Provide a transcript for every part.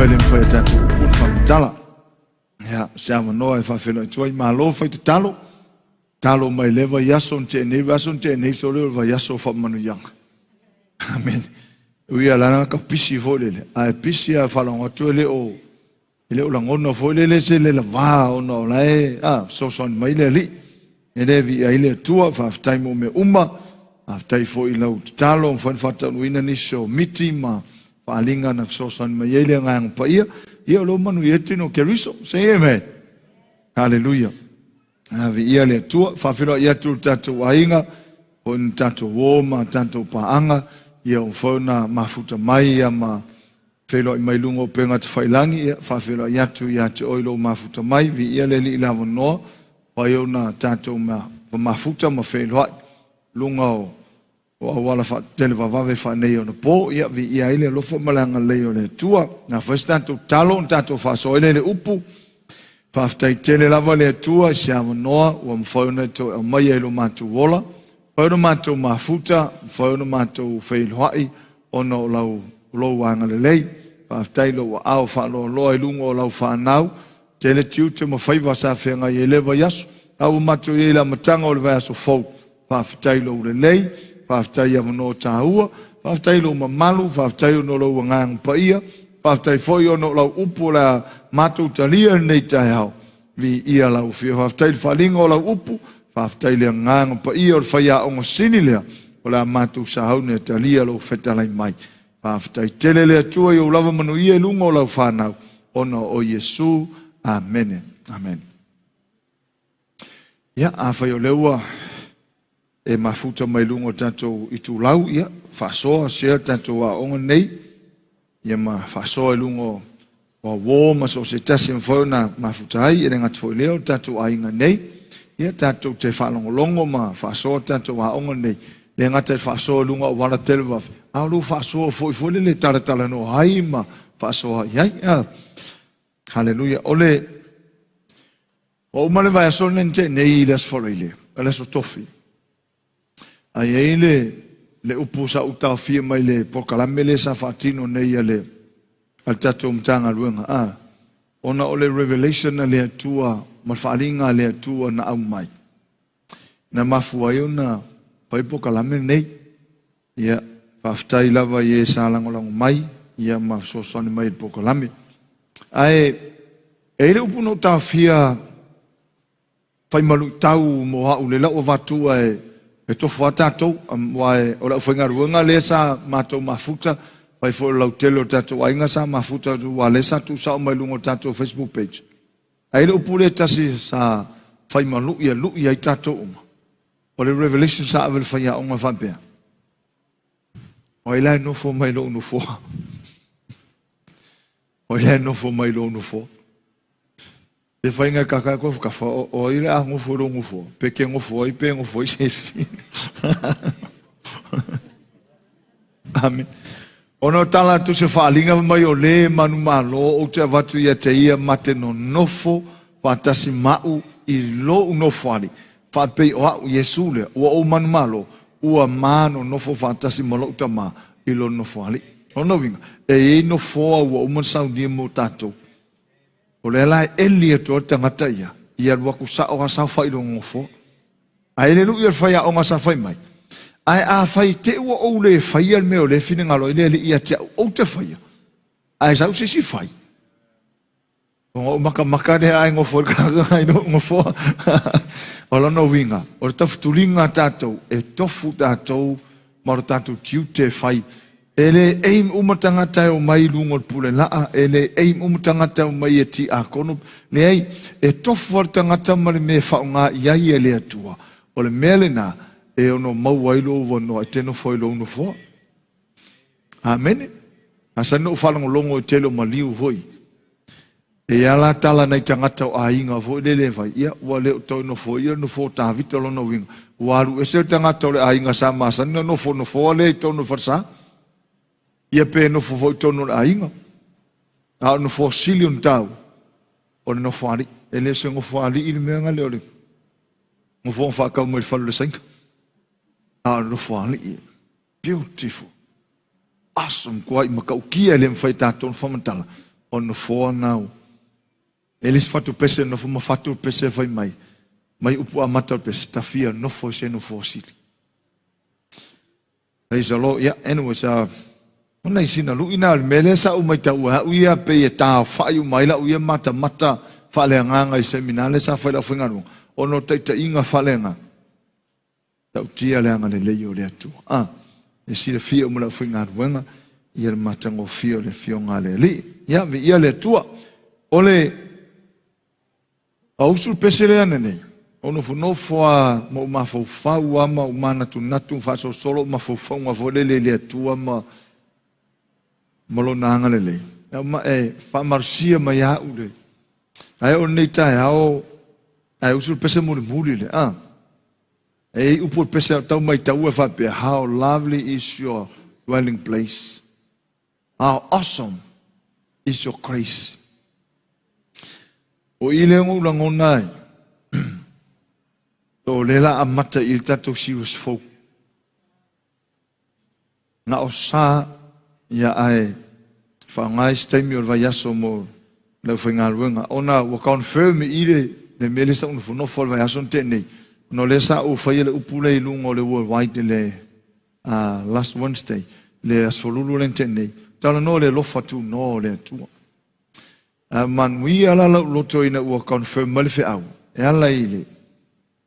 faiva e le mafai e tatou upu ona faamatala. Ia, se avanoa e faafeiloai atu ai, malo fai tatalo, talo mai lea vaiaso na tea nei, vaiaso na tea nei, sole o le vaiaso o faamanuiaga. Amen. Ui a lana ka pisi foi lele, ae pisi a faalogo atu e le o e le o lagona foi lele se le lavā ona o la e a fesoasoani mai le Alii. E le viia ai le Atua, faafetai mo mea uma, faafetai foi i lau tatalo, mafai ona faataunuuina nisi o miti ma faaaliga na fesoasoani mai ai le Agaga Paia. Ia o lea ua manuia ai le tino o Keriso. Say amen. Haleluia. A viia le Atua, faafeiloai atu le tatou aiga, foi na tatou uo ma tatou paaga, ia ua mafai ona mafuta mai ia ma feiloai mai luga o upega tafailangi, ia faafeiloai atu ia te oe lou mafuta mai, viia le Alii i le avanoa, fai ona tatou mafuta ma feiloai luga o o auala faatelevavave faaneionapo, ia viia ai le alofa ma le agalelei o le Atua. Na fai se tatou tatalo ona tatou faasoa ai lea i le upu. Faafetai tele lava le Atua i se avanoa ua mafai ona e toe aumaia i lo matou ola, mafai ona matou mafuta, mafai ona matou feiloai ona o lau lou agalelei. Faafetai i lou aao faaloaloa i luga o lau fanau, tele tiute ma faiva sa feagai ai i lea vaiaso, a ua matou i ai i le amataga o le vaiaso fou. Faafetai lou lelei, faafetai i avanoa taua, faafetai lou mamalu, faafetai ona o lou agaga paia, faafetai foi ona o lau upu o le a matou talia i lenei taeao. Viia lau Afioga. Faafetai i le faaaliga o lau upu, faafetai i le agaga paia o le faiaoga sili lea o le a matou sauni e talia lou fetalai mai. Faafetai tele le Atua i ou lava manuia i luga o lau fanau ona o Iesu. Amene. Amene. Ia, afai o lea ua e mafuta mai luga o tatou itulau, ia, faasoa, share tatou aoga nei, ia ma faasoa i luga o uō ma so o se tasi e mafai ona mafuta ai, e le gata foi i lea o tatou aiga nei, ia tatou te faalogologo ma faasoa tatou aoga nei, le gata i le faasoa i luga o auala televave, a o lou faasoa foi foi lele e talatalanoa ai ma faasoa i ai. Haleluia. O le Ua uma le vaiaso lenei na tea nei i le Aso Faraile, le Aso Tofi. A i ai le, le upu sa ou taofia mai le polokalame lea sa faatino nei a le, a le tatou Matagaluega, a, ona o le revelation a le Atua ma le faaaliga a le Atua na aumai, na mafua ai ona fai le polokalame lenei. Ia, faafetai lava i e sa lagolago mai, ia ma fesoasoani mai i le polokalame. Ae, e i ai le upu na ou taofia fai ma luitau mo au le lau avatu ae e tofu lava tatou, aua o le aufaigaluega lea sa matou mafuta, fai foi o le lautele o le tatou aiga sa mafuta aua lea sa tuusao mai luga o le tatou Facebook page. Ae i ai le upu lea e tasi sa fai ma lui e lui ai tatou uma. O le revelation sa ave i le faiaoga faapea, O ai la e nofo mai lou nofoa? O ai la e nofo mai lou nofoa? Te whainga ka kai koe whakawha, o ai le a ngofo i lou nofoa? Pe ke ngofo ai, pe ngofo ai se isi. Amen. Ona o tala atu se faaaliga mai o le manumalo ou te avatu ia te ia ma te nonofo faatasi ma'u i lou nofoalii, faapei o a'u, Iesu lea, ua ou manumalo, ua ma nonofo faatasi ma lo'u Tama i lona nofoalii. O lona uiga, e i ai nofoa ua uma ona saunia mo tatou. O lea la e eli atu ai le tagata ia, ia alu atu sa'o a saofai i lona nofoa. Ae le lu'i o le faiaoga sa fai mai, Ae afai te i ua ou le faia le mea o lea e finagalo ai le Alii ia te au, ou te faia, ae sau se isi fai. Ona ou makamaka lea ae nofo ai le tagata i lou nofoa. O lona uiga, o le tafetuliga a tatou, e tofu tatou ma lo tatou tiute e fai. E le aim uma tagata e omai i luga o le pule laa, e le aim uma tagata e omai e tiakono. Leai, e tofu lava le tagata ma le mea e faaaoga i ai e le Atua. O le mea lena e ono maua ai lou avanoa e te nofo ai i lou nofoa. Amene. Masani ona ou faalogologo i tele o maliu foi. E i ai la tala nai tagata o aiga foi lele e fai, ia, ua le o toe nofoia le nofo o Tavita lona uiga, ua alu ese le tagata o le aiga sa masani ona nofo nofoa lea i totonu o le falesa, ia pe nofo foi i totonu o le aiga. A o le nofoa sili ona taua, o le nofoalii. E le o se nofoalii le mea lea o le nofoa faatau mai le fale o le saina, a o le nofoalii. Beautiful. Awesome. Matua matautia e le mafai e tatou ona faamatala. O le nofoa lena ua. E le isi fatu pese nofo ma fatu le pese fai mai, mai upu amata o le pese, tafia nofo i se nofoa sili. Praise the Lord. Yeah, anyways, ona i sina lui na o le mea lea sa ou maitaua ai au ia pei e taofa'i uma ai la'u ia matamata faaleagaga i seminar lea sa fai i lau faigaluega ona o taitaiga faaleagaga. Ta'utia le agalelei o le Atua. A, e silafia uma le aufaigaluega ia le matagofie o le Afioga a le Alii. Ia, viia le Atua. O le ausu le pese lea ananei, o nofonofo lava ma ou mafaufau lava ma ou manatunatu ma faasolosolo ou mafaufauga foi lele i le Atua ma ma Lona agalelei. Ma e faamalosia mai au le ae o lenei taeao ae usu le pese mulimuli le a. E i upu o le pese tau maitaua e faapea, How lovely is your dwelling place. How awesome is your grace. O i lea ou lagona ai, o lea la amata i le tatou serious folk. Na o sa ia ae faaaoga ai se taimi o le vaiaso mo le aufaigaluega ona ua confirm i le le mea lea sa ou nofonofo le vaiaso na tea nei ona o lea sa ou faia le upu lea i luga o le Worldwide i le last Wednesday le aso lulu lea na tea nei talanoa le alofa tunoa o le Atua. A manuia la lau loto ina ua confirm mai le feau e ala i le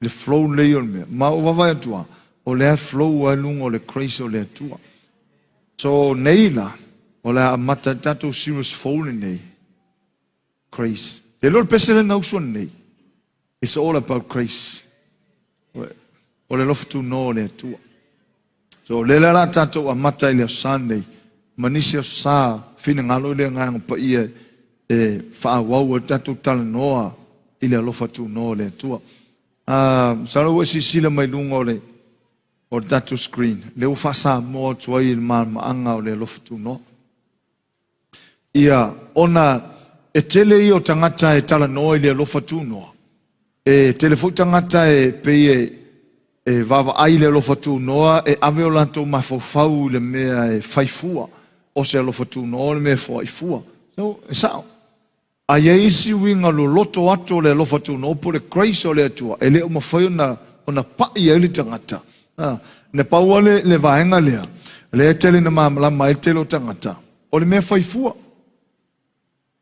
le flow lelei o le mea. Ma ou vaavaai atu lava, o lea flow lava i luga o le grace o le Atua. So nei la, o le a amata ai le tatou series fou lenei, Grace. Te iloa le pese lea na usu nei, it's all about grace. O le alofa tunoa o le Atua. So o lea la a tatou amata i le aso Sa nei, ma nisi aso Sa finagalo i le Agaga Paia e faaauau ai le tatou talanoa i le alofa tunoa o le Atua. Masalo ua e silasila mai luga o le o le tatou screen, lea ua faa-Samoa atu ai le malamalamaaga o le alofa tunoa. Ia, ona e tele ia o tagata e talanoa i le alofa tunoa. E tele foi tagata e pei e, e vaavaai i le alofa tunoa e ave o latou mafaufau i le mea e fai fua o se alofa tunoa o le mea e foai fua. So, e sao. A i ai isi uiga loloto atu o le alofa tunoa po o le grace o le Atua, e le o mafai ona, ona pa'i ai le tagata. A, na pau lava le, le vaega lea, lea e tele ina malamalama ai le tele o tagata, o le mea fai fua.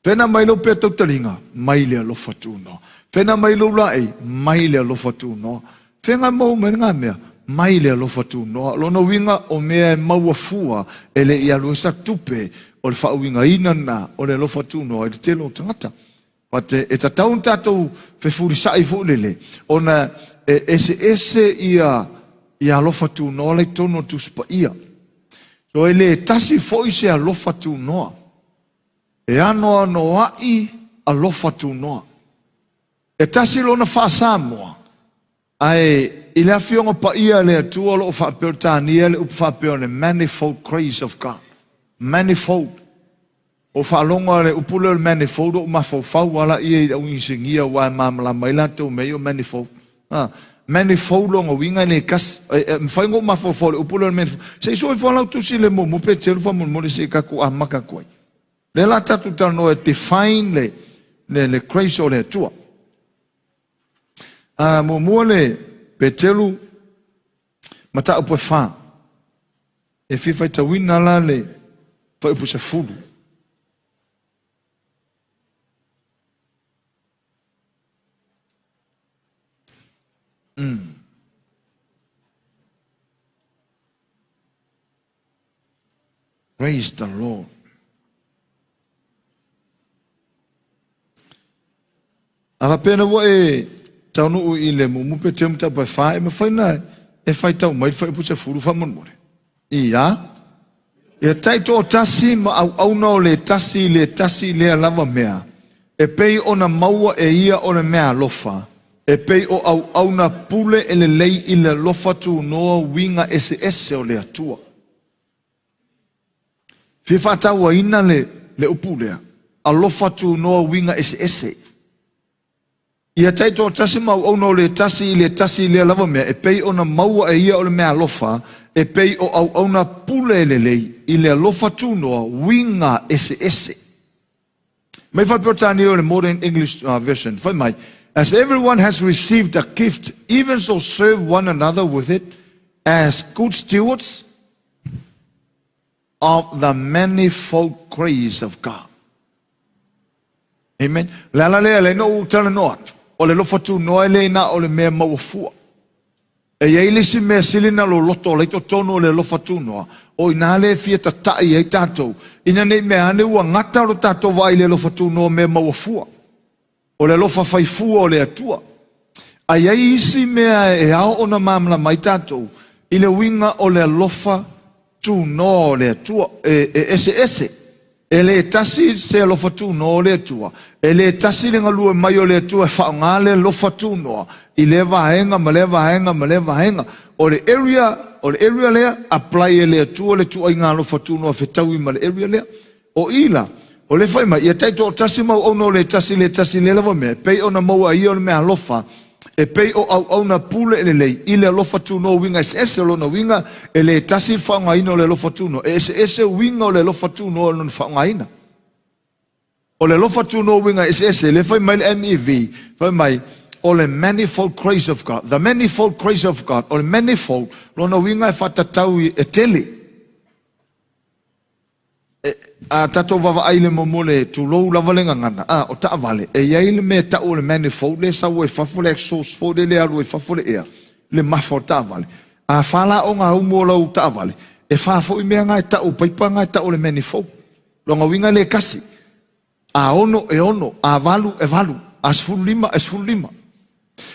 Fena mai lou pea tautaliga, mai le alofa tunoa. Fena mai lou laei, mai le alofa tunoa. Fena maua mai ngā mea, mai le alofa tunoa. Lona uiga o mea e maua fua e le i alu ai sa tupe o le faauigaina lena o le alofa tunoa i le tele o tagata. But e tatau ona tatou fefulisai foi lele ona e eseese ia ia alofa tunoa la i totonu o le Tusi Paia. So e le tasi foi se alofa tunoa. E anoanoai alofa tunoa. E tasi lona faa-Samoa, ae i le Afioga Paia a le Atua o lo o faa-Peretania le upu faapea o le manifold grace of God. Manifold. Ua faalogo le upu lea o le manifold, ua ou mafaufau lava laia i le au inisinia aua e malamalama ai latou mea ia o manifold. Ha. Manifold lona uiga e le tasi. E mafai ona ou mafaufau i le upu lea o le manifold. Se i sue ifo lau tusi i le muamua Peteru faamolemole se i tatou amata atu ai. Lea la tatou talanoa e define le, le, le grace o le Atua. A, muamua le Peteru mataupu e fa. E fia faitauina la le fuaiupu 10. Praise the Lord. A faapea na ua e taunuu i le mumu pe teu mataupu e fa, e mafai na e faitau mai le fuaiupu 10 faamolemole. Ia. Ia taitoatasi ma auauna o le tasi i le tasi i lea lava mea, e pei ona maua e ia o le meaalofa, e pei o auauna pule e lelei i le alofa tunoa uiga eseese o le Atua. Fia faatauaina le, le upu lea, alofa tunoa uiga eseese. Ia taitoatasi ma auauna o le tasi i le tasi i lea lava mea, e pei ona maua e ia o le meaalofa, e pei o auauna pule lelei i le alofa tunoa uiga eseese. Mai faa-Peretania o le Modern English Version, fai mai, As everyone has received a gift, even so serve one another with it as good stewards of the manifold grace of God. Amen. O le ala lea, lea na ou talanoa atu, o le alofa tunoa e le na o le mea maua fua. E i ai le isi mea sili na loloto o la i totonu o le alofa tunoa, o i ina lea e fia tata'i ai tatou, ina ne i mea ane ua gata lo tatou vaai i le alofa tunoa mea maua fua. O le alofa fai fua o le Atua. A i ai isi mea e ao ona malamalama ai tatou i le uiga o le alofa tunoa o le Atua, e eseese. E le tasi se alofa tunoa o le Atua. E le tasi le galue mai o le Atua e faaaoga le alofa tunoa i lea vaega ma lea vaega ma lea vaega. O le area, o le area lea, apply e le Atua le tuaiga alofa tunoa fetaui ma le area lea. O i la, o le fai mai, ia taitoatasi ma auauna o le tasi le tasi lea lava mea, e pei ona maua e ia o le meaalofa, e pei o auauna pule lelei i le alofa tunoa uiga eseese. O lona uiga, e le tasi le faaaogaina o le alofa tunoa, e eseese uiga o le alofa tunoa o lona faaaogaina. O le alofa tunoa uiga eseese, lea fai mai le MEV, fai mai, o le manifold grace of God. The manifold grace of God. O le manifold, lona uiga e faatatau e tele. A tatou vaavaai i le momo le tulou lava le gagana, a, o taavale, e i ai le mea e tau o le manifold lea e sau ai fafo le exhaust foi lele e alu ai fafo le ea, le mafa o le taavale. A fa la o ngā umu o lau taavale, e fa foi mea ngā e tau, paipa ngā e tau o le manifold. Lona uiga e le kasi. A ono e ono, a valu e valu, a 15 e 15.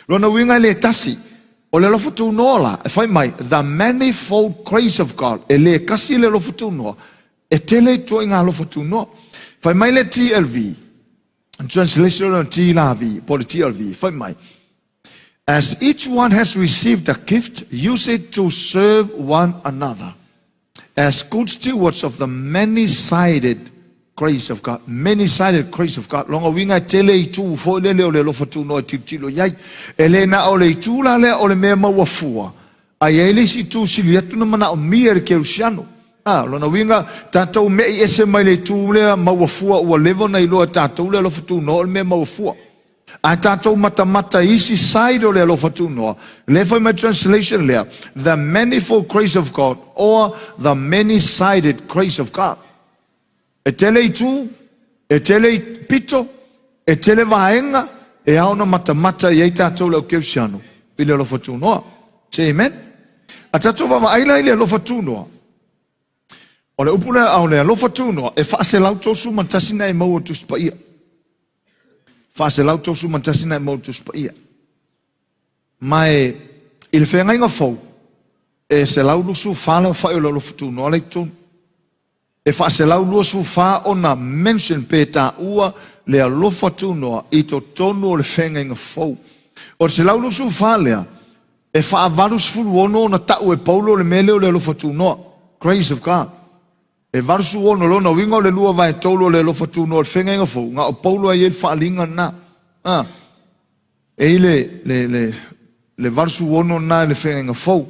Lona uiga e le tasi. O le alofa tunoa la, e fai mai, the manifold grace of God, e le kasi le alofa tunoa, e tele i tua i ngā alofa tunoa. Fai mai le TLV, translation o le TLV, po le TLV, fai mai, As each one has received a gift, use it to serve one another as good stewards of the many-sided grace of God. Many-sided grace of God. Lona uiga e tele itu foi lele o le alofa tunoa e tilotilo i ai. E le na o le itu la lea o le mea maua fua, a i ai le isi itu sili atu na manaomia e le kerisiano. A, lona uiga, tatou me'i ese mai le itu lea maua fua ua leva ona iloa e tatou le alofa tunoa o le mea maua fua. A tatou matamata i isi side o le alofa tunoa, lea fai mai translation lea, the manifold grace of God or the many-sided grace of God. E tele itu, e tele i pito, e tele vaega, e ao ona matamata i ai tatou le au kerisiano i le alofa tunoa. Say amen. A tatou vaavaai la i le alofa tunoa, o le upu lea o le alofa tunoa, e 431 na e maua Tusi Paia. 431 na e maua Tusi Paia. Ma e, i le feagaiga fou, e 124 le aofai o le alofa tunoa la i totonu. E 424 ona mention pe taua le alofa tunoa i totonu o le feagaiga fou. O le 124 lea, e 486 ona tau e Paulo le mea lea o le alofa tunoa. Grace of God. E 86 lona uiga o le 2/3 o le alofa tunoa o le feagaiga fou, na o Paulo e i ai le faaaliga lena. A, e i le 86 lena i le feagaiga fou.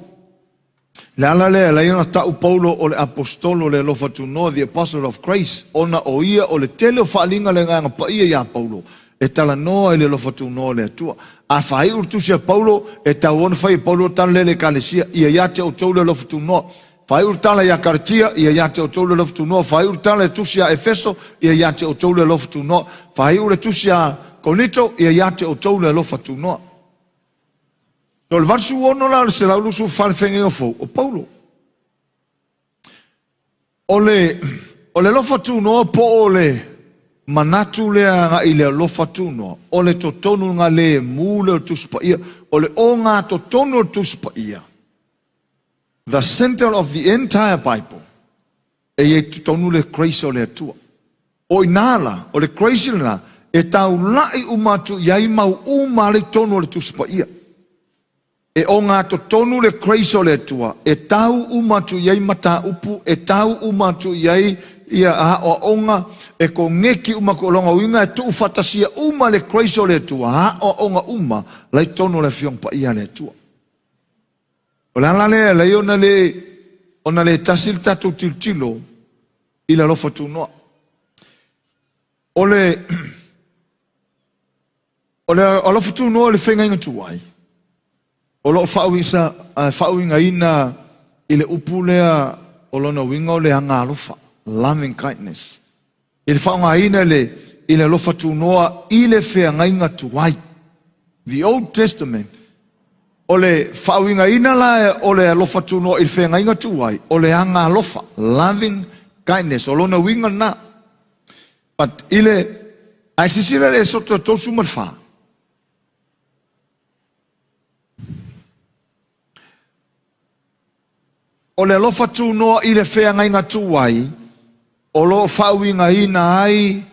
Le ala lea e ala ai ona tau Paulo o le aposetolo o le alofa tunoa, the apostle of grace, ona o ia o le tele o faaaliga le Agaga Paia iā Paulo e talanoa i le alofa tunoa o le Atua. A faaiu le tusi a Paulo, e tau ona fai e Paulo le tala lea i le Ekalesia, Ia ia te outou le alofa tunoa. Faaiu le tala iā Karatia, Ia ia te outou le alofa tunoa. Faaiu le tala i le tusi a Efeso, Ia ia te outou le alofa tunoa. Faaiu le tusi a Korinito, Ia ia te outou le alofa tunoa. O le 86 la o le 124 feagaiga fou o Paulo. O le, o le alofa tunoa po o le manatu lea agai i le alofa tunoa, o le totonu nga lemu lea o le Tusi Paia, o le ogatotonu o le Tusi Paia, the center of the entire Bible, e i ai totonu le grace o le Atua. O i ina la, o le grace lena, e taula'i uma atu i ai mau uma ala i totonu o le Tusi Paia. E ogatotonu le grace o le Atua, e tau uma atu i ai mataupu, e tau uma atu i ai ia aoaoga, e koneki uma atu. O lona uiga e tuufaatasia uma le grace o le Atua, aoaoga uma la i totonu o le Afioga Paia a le Atua. O le ala lea e ala ai ona le, ona le tasi le tatou tilotilo i le alofa tunoa. O le o le alofa tunoa i le feagaiga tuai, o lo o faauigaina i le upu lea o lona uiga o le agaalofa, loving kindness. I le faaaogaina i le alofa tunoa i le feagaiga tuai. The Old Testament, o le faauigaina la o le alofa tunoa i le feagaiga tuai, o le agaalofa, loving kindness, o lona uiga lena. But i le, ae silasila i le Esoto 34. O le alofa tunoa i le feagaiga tuai, o lo o faauigaina ai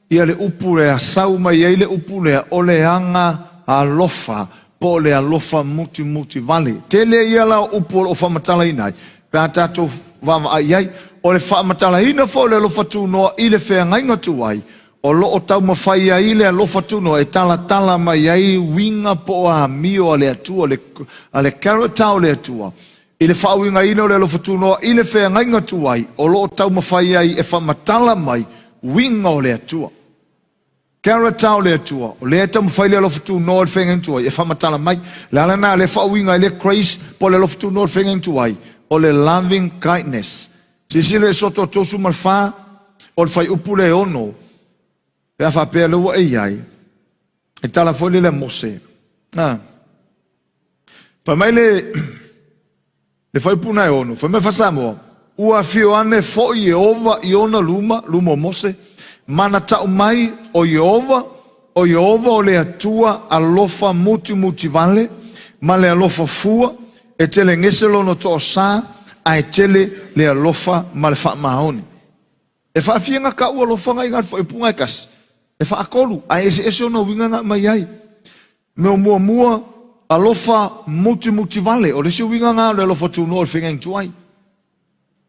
ia le upu lea, sau mai ai le upu lea, o le aga alofa, po o le alofa mutimuti vale. Tele ia la o upu o lo o faamatalaina ai, pe a tatou vaavaai i ai. O le faamatalaina foi o le alofa tunoa i le feagaiga tuai, o lo o taumafai ai le alofa tunoa e talatala mai ai uiga po o amio a le Atua, a le character o le Atua. I le faauigaina o le alofa tunoa i le feagaiga tuai, o lo o taumafai ai e faamatala mai uiga o le Atua. Character o le Atua, o lea e taumafai le alofa tunoa i le feagaiga tuai e faamatala mai. O le ala lena o lea e faauiga ai le grace po o le alofa tunoa i le feagaiga tuai, o le loving kindness. Silasila i le Soto 34, o le fuaiupu lea e 6, pe a faapea lea ua e i ai, e tala foi lele a Mose. A. Fai mai le, le fuaiupu na e 6, fai mai faa-Samoa, ua afio ane foi Ieova i ona luma, luma o Mose, ma na tau mai, o Ieova, o Ieova o le Atua alofa mutimuti vale, ma le alofa fua, e telegese lona toasā, ae tele le alofa ma le faamaoni. E faafia ka u alofa ngai ngal foi punga e kasi. E faatolu, ae eseese ona uiga na aumai ai. Mea muamua, alofa mutimuti vale. O le isi uiga na o le alofa tunoa o le feagaiga tuai.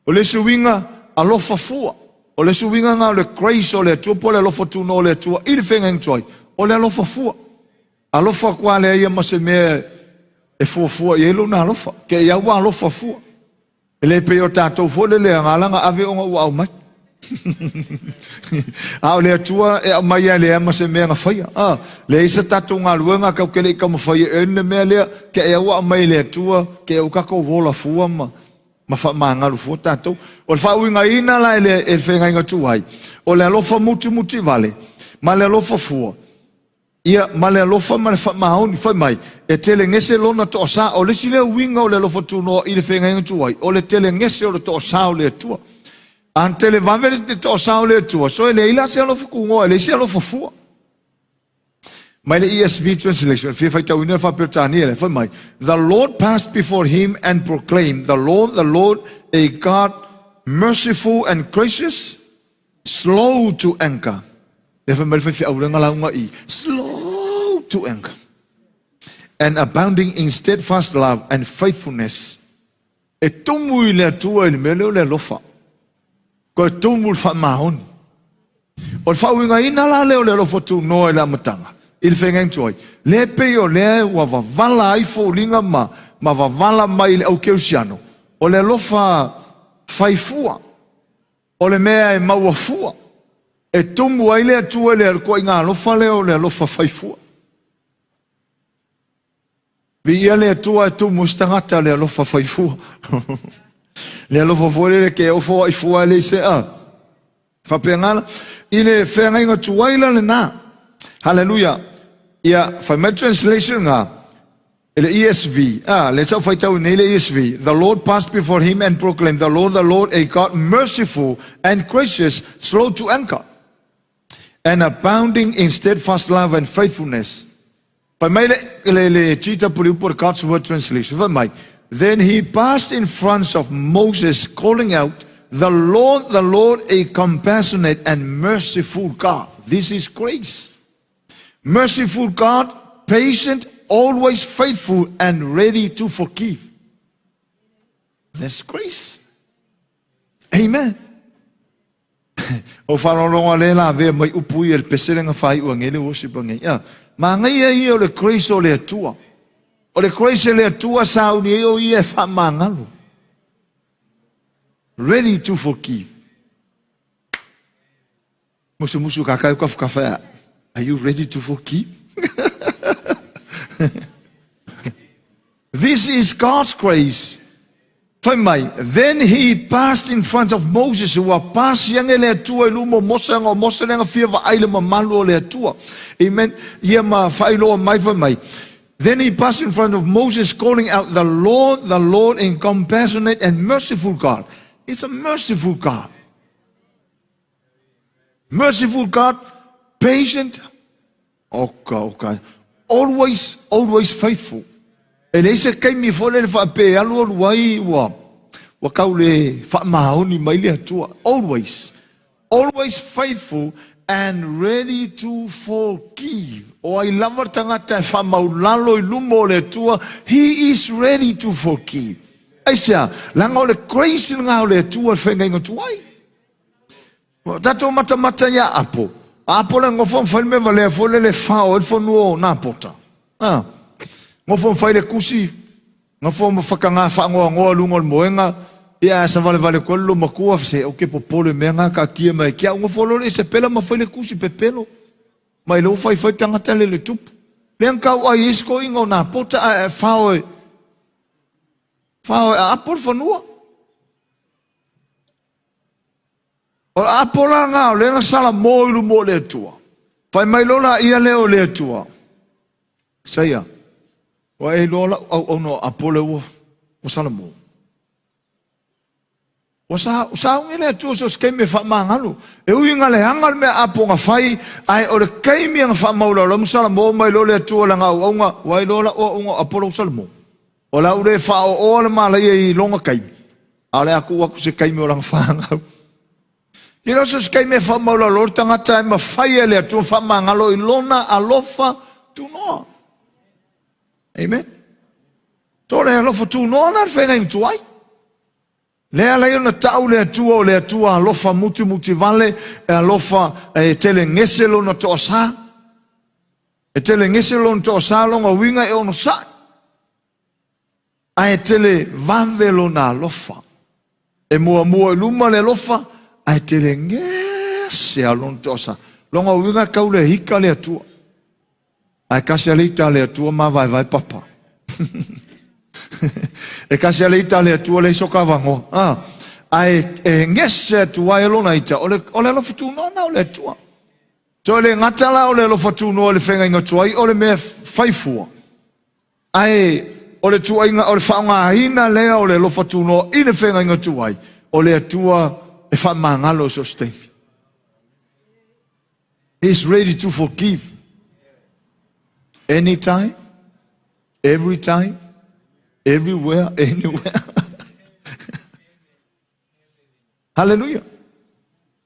O le isi uiga, alofa fua. O le isi uiga na o le grace o le Atua po o le alofa tunoa o le Atua i le feagaiga tuai. O le alofa fua. Alofa atu lava lea ia ma se mea e fuafua i ai lona alofa. Ke ia ua alofa fua. E le pei o tatou foi lele na ala ona ave ona ua aumai. A o le Atua e aumai lava e leai ma se mea na faia. A, leai se tatou galuega tatou te le i taumafai e earn le mea lea, te i ua aumai e le Atua, te i ua tatou ola fua ma, ma faamagalu fua tatou. O le faauigaina la e le, e le feagaiga tuai, o le alofa mutimuti vale ma le alofa fua, Ia, ma le alofa ma le faamaoni, fai mai, e telegese lona toasā. O le isi lea uiga o le alofa tunoa i le feagaiga tuai, o le telegese o le toasā o le Atua. A na televave le toasā o le Atua, so e leai la se alofa tunoa, e leai se alofa fua. Mai le ESV translation, e fia faitauina le faa-Peretania lea, fai mai, The Lord passed before him and proclaimed, The Lord, the Lord, a God merciful and gracious, Slow to anger. Lea fai mai le faifeau lea na lauga i, slow to anger. And abounding in steadfast love and faithfulness. E tumu i le Atua i le mea lea o le alofa. Toe tumu le faamaoni. O le faauigaina la lea o le alofa tunoa i le amataga, i le feagaiga tuai, lea pei o lea ua vavala ai foliga ma, ma vavala mai i le aukerisiano, o le alofa faifua. O le mea e maua fua, e tumu ai le Atua i le ituaiga alofa lea o le alofa fai fua. Viia le Atua e tumu i se tagata le alofa fai fua. Le alofa foi lele ke ofo ai fua le se a. Faapena la, i le feagaiga tuai la lena. Haleluia. Ia, fai mai translation nga, E le ESV, ah, lea sa ou faitau nei le ESV, The Lord passed before him and proclaimed, The Lord, the Lord, a God merciful and gracious, slow to anger, and abounding in steadfast love and faithfulness. Fai mai le, le, le GW po le God's Word Translation, fai mai, Then he passed in front of Moses, calling out, The Lord, the Lord, a compassionate and merciful God. This is grace. Merciful God, patient, always faithful and ready to forgive. That's grace. Amen. O whalolonga le la vea mai upu ia le pesele nga whai ua ngele worship ngai. Ia, mangaia ia o le grace o le Atua. O le grace o le Atua sa uni ai o ia e whamangalo. Ready to forgive. Musumusu ka kai kafa. Are you ready to forgive? This is God's grace. Fai mai, then he passed in front of Moses, ua pasi ane le Atua i luma o Mose, aga o Mose lea na fia vaai le mamalu o le Atua. Amen. Ia ma faailoa mai fai mai. Then he passed in front of Moses, calling out, the Lord, the Lord, in compassionate and merciful God. It's a merciful God. Merciful God, patient, okay. Always, always faithful. E leai se taimi foi lele faapea e alualu ai ua ua tau le faamaoni mai le Atua. Always, always faithful and ready to forgive. O ai lava le tagata e faamaulalo i luma o le Atua, he is ready to forgive. Aisea? Leaga o le grace lena o le Atua e feagaiga tuai. Ua tatou matamata ia Apo. Apo le nofo ma fai le mea valea foi lele fao ai le fanua o Napota. A. Nofo ma fai le kusi, nofo ma whakangā whaangoangoa lunga o le moenga, ia sa valevale koe le matua, se o ke popole mea ngā ka kia mai kia nofo lole se pela ma fai le kusi pepelo. Mai lo fai fai tangata le le tupu. Lea kau ai isko inga o Napota a e fao e fao e Apo le fanua. O le apo la ngā o lea na salamo i luma o le Atua. Fai mai loa la ia lea o le Atua. Isaia, ua e iloa lau auauna o apo lea ua, ua salamo. Ua sa, saugi le Atua so se taimi e faamagalo. E ui ina leaga le mea apo na fai, ae o le taimi na faamaualalo ma salamo mai loa le Atua lana auauna, ua e iloa lau auauna o apo lea ua salamo. O le a ou le faaooa le malaia i lona taimi, a o le a tuu atu se taimi o lana fanau. Ke le o se taimi e faamaualalo le tagata e mafai e le Atua faamagalo i lona alofa tunoa. Amen. To le alofa tunoa na le feagaiga tuai. Lea alai ona tau le Atua o le Atua alofa mutimuti vale, e alofa e telegese lona toasā. E telegese lona toasā lona uiga e onosai. Ae tele vave lona alofa. E muamua i luma le alofa, ae telegese a lona toasā. Lona uiga e tau le hika le Atua. Ae kasi a le ita a le Atua ma vaevae papa. E kasi a le ita a le Atua leai soka avanoa. Ah, ae e gese atu ai e lona ita, o le, o le alofa tunoa na o le Atua. So e le gata la o le alofa tunoa i le feagaiga tuai, o le mea fai fua. Ae o le tuaiga, o le faaaogaina lea o le alofa tunoa i le feagaiga tuai, o le Atua e faamagalo i so o se taimi. He is ready to forgive. Anytime, every time, everywhere, anywhere. Hallelujah.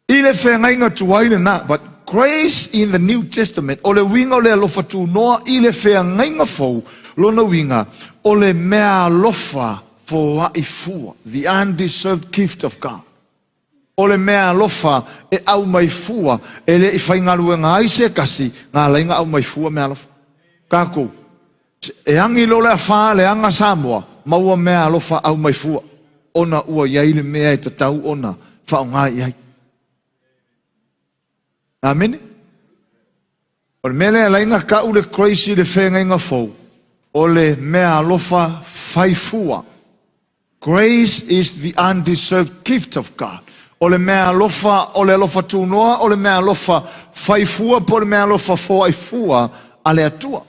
I le feagaiga tuai lena, but grace in the New Testament, o le uiga o le alofa tunoa i le feagaiga fou, lona uiga, o le mea alofa foai fua, the undeserved gift of God. O le mea alofa e aumai fua, e le i faigaluega ai se tasi, na ala ai ona aumai fua mea alofa. Tatou, e agi loa le afa leaga Samoa, maua mea alofa aumai fua, ona ua i ai le mea e tatau ona faaaoga i ai. Amene? O le mea lea e ala ai ona tau le grace i le feagaiga fou, o le mea alofa fai fua. Grace is the undeserved gift of God. O le mea alofa, o le alofa tunoa, o le mea alofa fai fua po o le mea alofa foai fua a le Atua.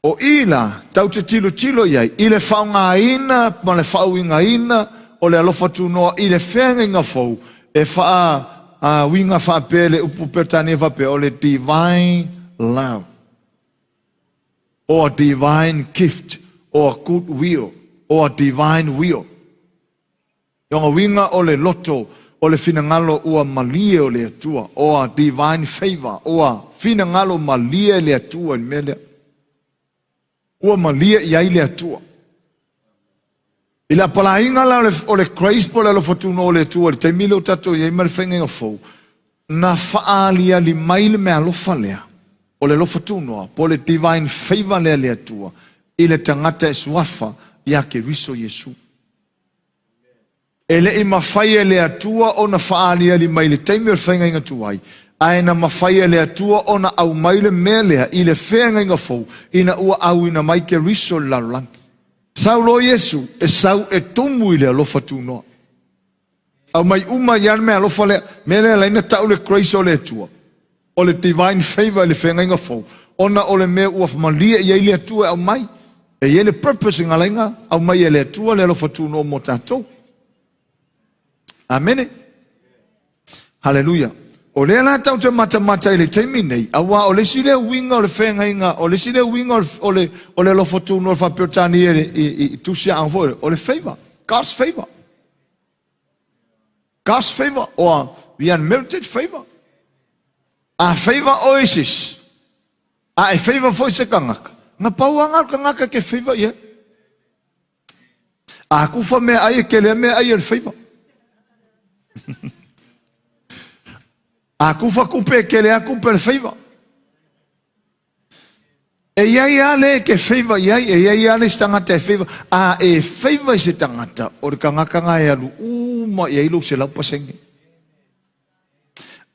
O i la, tatou te tilotilo i ai i le faaaogaina ma le faauigaina o le alofa tunoa i le feagaiga fou e faauiga faapea le upu Peretania faapea o le divine love or divine gift or good will or divine will. Lona uiga o le loto o le finagalo ua malie o le Atua, or divine favor, ua finagalo malie le Atua i le mea lea. Ua malie i ai le Atua. I le apalaiga la o le grace po o le alofa tunoa o le Atua i le taimi lea ua tatou i ai ma le feagaiga fou, na faaaliali mai le mea alofa lea, o le alofa tunoa, po o le divine favor lea a le Atua i le tagata e suafa ia Keriso Iesu. E le i mafai e le Atua ona faaaliali mai i le taimi o le feagaiga tuai, ae na mafai e le Atua ona aumai le mea lea i le feagaiga fou ina ua auina mai Keriso i le lalolagi. Sau loa Iesu e sau e tumu i le alofa tunoa. Aumai uma ai lava le meaalofa lea. Mea lea e ala ai ona tau le grace o le Atua, o le divine favour i le feagaiga fou, ona o le mea ua malie i ai le Atua e aumai. E i ai le purpose na ala ai ona aumai e le Atua le alofa tunoa mo tatou. Amene. Haleluia. O lea la tatou te matamata i le taimi nei, aua o le isi lea uiga o le feagaiga, o le isi lea uiga o le, o le alofa tunoa faa-Peretania i, i, i tusi aoga foi, o le favor, God's favor. God's favor or the unmerited favor. A favor oe i se isi, a e favor foi se tagata, na pau lava na o le tagata e te favor i ai. A kufa meaai e tele meaai e le favor. A kufa kupe e tele a kupe le favor. E i ai lava le e te feiva i ai, e i ai lava le isi tagata e feiva, a e feiva i se tagata, o le tagata lena e alu uma i ai lou 100%.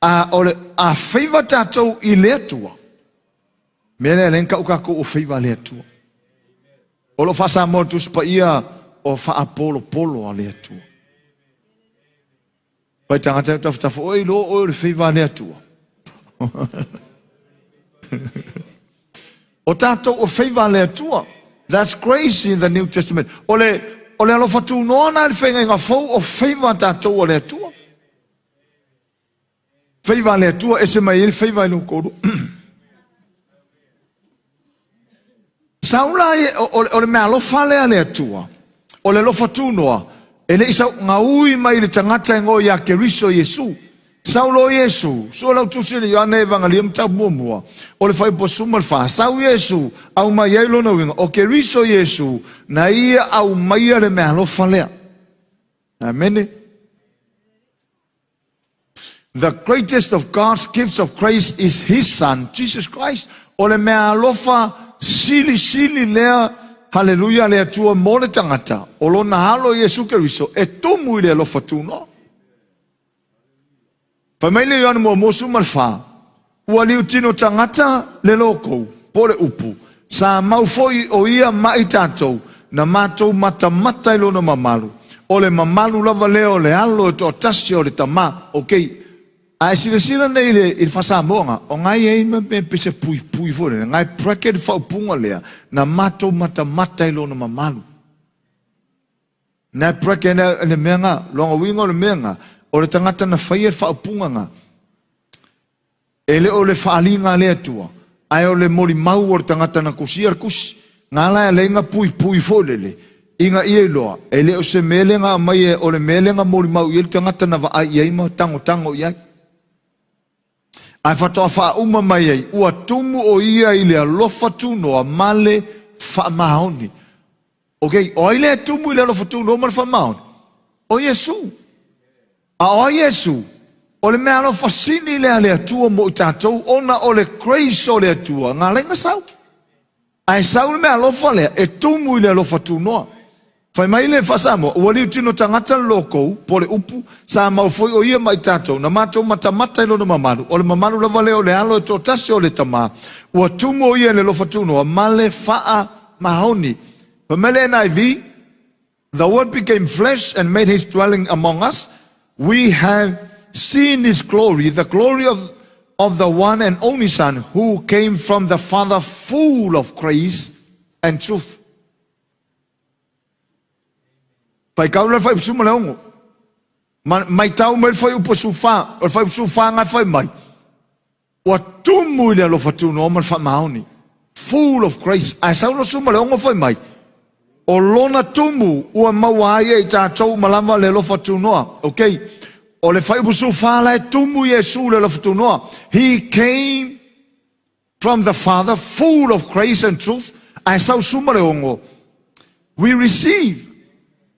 A, o le, a feiva tatou i le Atua, mea lea e ala ai ona tau tatou o feiva a le Atua. O lo o faa-Samoa le Tusi Paia o faapolopolo a le Atua. Pai tagata e tafatafa oe iloa oe o le feiva a le Atua. O tatou o feiva a le Atua. That's grace in the New Testament. O le, o le alofa tunoa na i le feagaiga fou o feiva a tatou a le Atua. Feiva a le Atua ese mai ai le feiva i lou toalua. Sau la o, o le meaalofa lea a le Atua, o le alofa tunoa, e le i sau gaui mai i le tagata e goa ia Keriso Iesu. Sau loa Iesu, sua lau tusi i le Ioane Evangalia mataupu muamua, o le fuaiupu 14, sau Iesu, aumai ai lona uiga, o Keriso Iesu, na ia aumaia le meaalofa lea. Amene. The greatest of God's gifts of grace is His Son, Jesus Christ. O le mea alofa silisili lea, haleluia, le Atua mo le tagata, o lona alo Iesu Keriso, e tumu i le alofa tunoa. Fai mai le Ioane muamua 14, Ua liutino tagata le lokou, po o le upu, sa mau foi o ia ma i tatou, na matou matamata i lona mamalu, o le mamalu lava lea o le Alo e toatasi o le Tama, ok. A e silasila nei i le, i le faa-Samoa, o na e i ai ma mea pei se puipui foi lele, na e bracket le faaupuga lea, na matou matamata i lona mamalu. Na e bracket le mea na, lona uiga o le mea na, o le tagata na faia le faaupuga na, E le o le faaaliga a le Atua, ae o le molimau o le tagata na tusia le tusi. Na ala e alai na puipui foi lele, ina ia iloa, e le o se mea lea na aumai e, o le mea lea na molimau i ai le tagata na vaai i ai ma tagotago i ai. Ae faatoa faauma mai ai, ua tumu o ia i le alofa tunoa ma le faamaoni. Ok, o ai lea e tumu i le alofa tunoa ma le faamaoni? O Iesu. A o ai Iesu? O le meaalofa sili lea a le Atua mo i tatou ona o le grace o le Atua na ala ai na sau. Ae sau le meaalofa lea e tumu i le alofa tunoa. Fai mai le faa-Samoa, ua liutino tagata le lokou, po o le upu, sa mau foi o ia ma i tatou, na matou matamata i lona mamalu, o le mamalu lava lea o le Alo e toatasi o le Tama, ua tumu o ia i le alofa tunoa ma le faamaoni. Fai mai le NIV, The Word became flesh and made his dwelling among us. We have seen his glory, the glory of, of the one and only Son who came from the Father full of grace and truth. Faitau le fuaiupu 16. Ma, maitau mai le fuaiupu 14. O le fuaiupu 14 ngai fai mai. Ua tumu i le alofa tunoa ma le faamaoni. Full of grace. Ae sau le 16 fai mai, o lona tumu ua maua ai e i tatou uma lava le alofa tunoa. Ok. O le fuaiupu 14 la e tumu Iesu le alofa tunoa. He came from the Father full of grace and truth. Ae sau 16, we receive.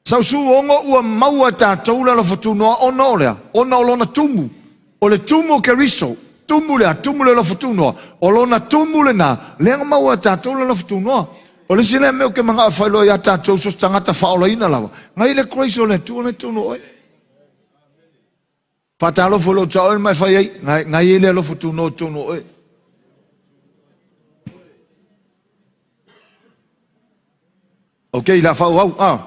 Sau 16 ua maua e tatou le alofa tunoa ona o le a? Ona o lona tumu. O le tumu o Keriso, tumu le a? Tumu le alofa tunoa. O lona tumu lena, lea na maua e tatou le alofa tunoa. O le isi lea mea ou te manao e faailoa ia tatou so o se tagata faaolaina lava, na i le grace o le Atua lea i totonu o oe. Faatalofa i lou tao ma e fai ai, na i le alofa tunoa i totonu o oe. Ok, la faaauau. Ah,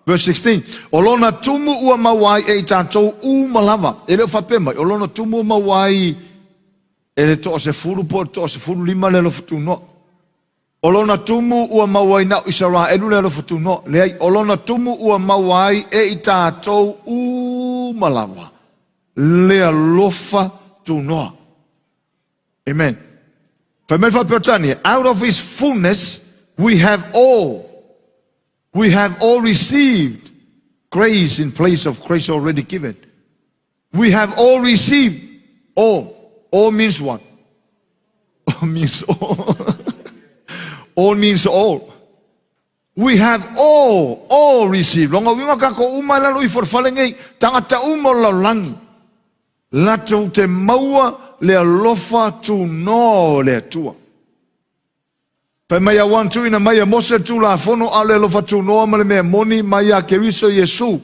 verse 16. O lona tumu ua maua ai e i tatou uma lava. E le o faapea mai, o lona tumu ua maua ai e le toasefulu po o le toasefululima le alofa tunoa. O lona tumu ua maua ai na o Isaraelu le alofa tunoa. Leai, o lona tumu ua maua ai e i tatou uma lava le alofa tunoa. Amen. Fai mai faa-Peretania, out of his fullness we have all, we have all received grace in place of grace already given. We have all received, all. All means what? All means all. All means all. We have all, all received. Lona uiga tatou uma e lalo ifo i le fale nei, tagata uma o le lalolagi, latou te maua le alofa tunoa o le Atua. Fai mai aua na tuuina mai e Mose le Tulafono, a o le alofa tunoa ma le mea moni mai ia Keriso Iesu.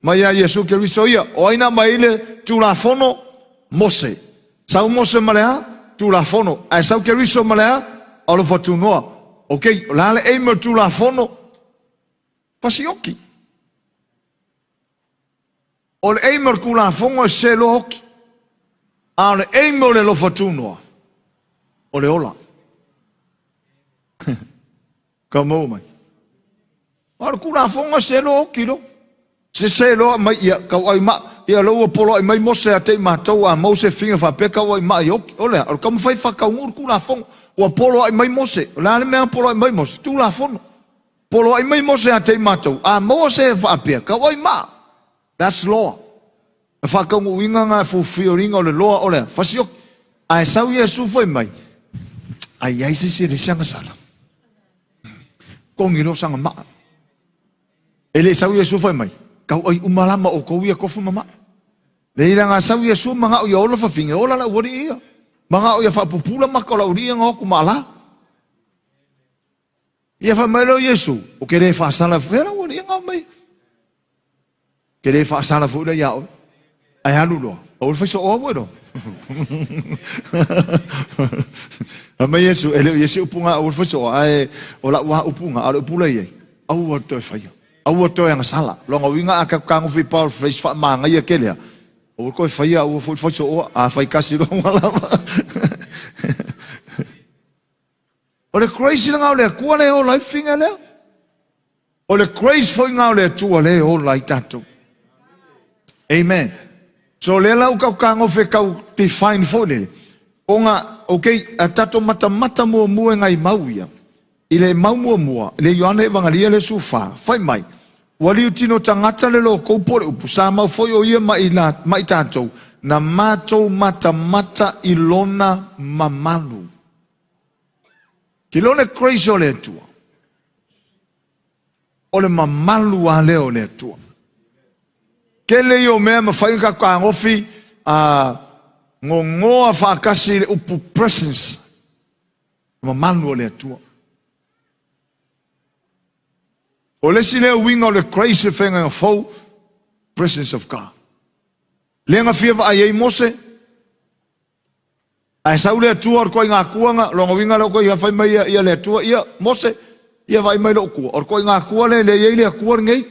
Mai ia Iesu Keriso ia. O ai na aumai ai le Tulafono? Mose. Sau Mose ma le a? Tulafono. Ae sau Keriso ma le a? Alofa tunoa. Ok, o le a le aim o le Tulafono? Fasioki. O le aim o le Tulafono e seloa oki. A o le aim o le alofa tunoa, o le ola. Ka maua mai. A o le Tulafono e seloa oki lo. Se seloa mai ia kauai ma ia lo ua poloai mai Mose a te i matou a mau se figa faapea kauai ma i oki. O lea, o le taumafai faataunuu le Tulafono. Ua poloai mai Mose. O le a le mea na poloai mai Mose? Tulafono. Poloai mai Mose ia te i matou, a maua se faapea, kauai ma. That's law. E faataunuuina na fulfilling o le law o le fasioki. Ae sau Iesu fai mai, a i ai se isi e leai se agasala, togi loa sana maa. E le sau Iesu fai mai, kauai uma la ma outou ia tofu ma maa. Leai leaga sau Iesu manao ia ola fafine, ola le aualii ia. Manao ia faapupula maka o le aualii ia na o atu ma ala. Ia fai mai lea o Iesu, Ou te le faasala foi lau alii e mai. Ke le faasala foi lea ia oe. Ae alu loa. Aua le fai soo au e loa. Fai mai Iesu, e le o i ai se upu na aua le fai soo, ae o lau a upu na, a o le upu la i ai, aua le toe faia. Aua le toe agasala. Lona uiga a tatou tagofi i power phrase faamanaia tele a, aua le toe faia, aua foi le fai sooa, a fai tasi loa ua lava. O le grace lena o le Atua lea e ola ai le figa lea. O le grace foi lena o le Atua lea e ola ai tatou. Amen. So lea la ua tau tagofe tau define foi lele. Ona, okay, a tatou matamata muamua e nai mau ia. I le mau muamua, i le Ioane Evagalia le 14, fai mai, ua liutino tagata le lokou po o le upu, sa mau foi o ia ma i, la, ma i tatou, na matou matamata i lona mamalu. Tilo le grace o le Atua. O le mamalu lava lea o le Atua. Tele ia o mea e mafai ona tatou tagofi a gogoa faatasi i le upu presence, mamalu o le Atua. O le isi lea uiga o le grace e feagaiga fou, presence of God. Lea na fia vaai ai Mose, Ae sau le Atua o le toaiga Atua na, lona uiga lea o toaiga fai mai ia, ia le Atua, ia, Mose, ia vaai mai lou tua. O le toaiga Atua lea e le i ai le Atua lenei.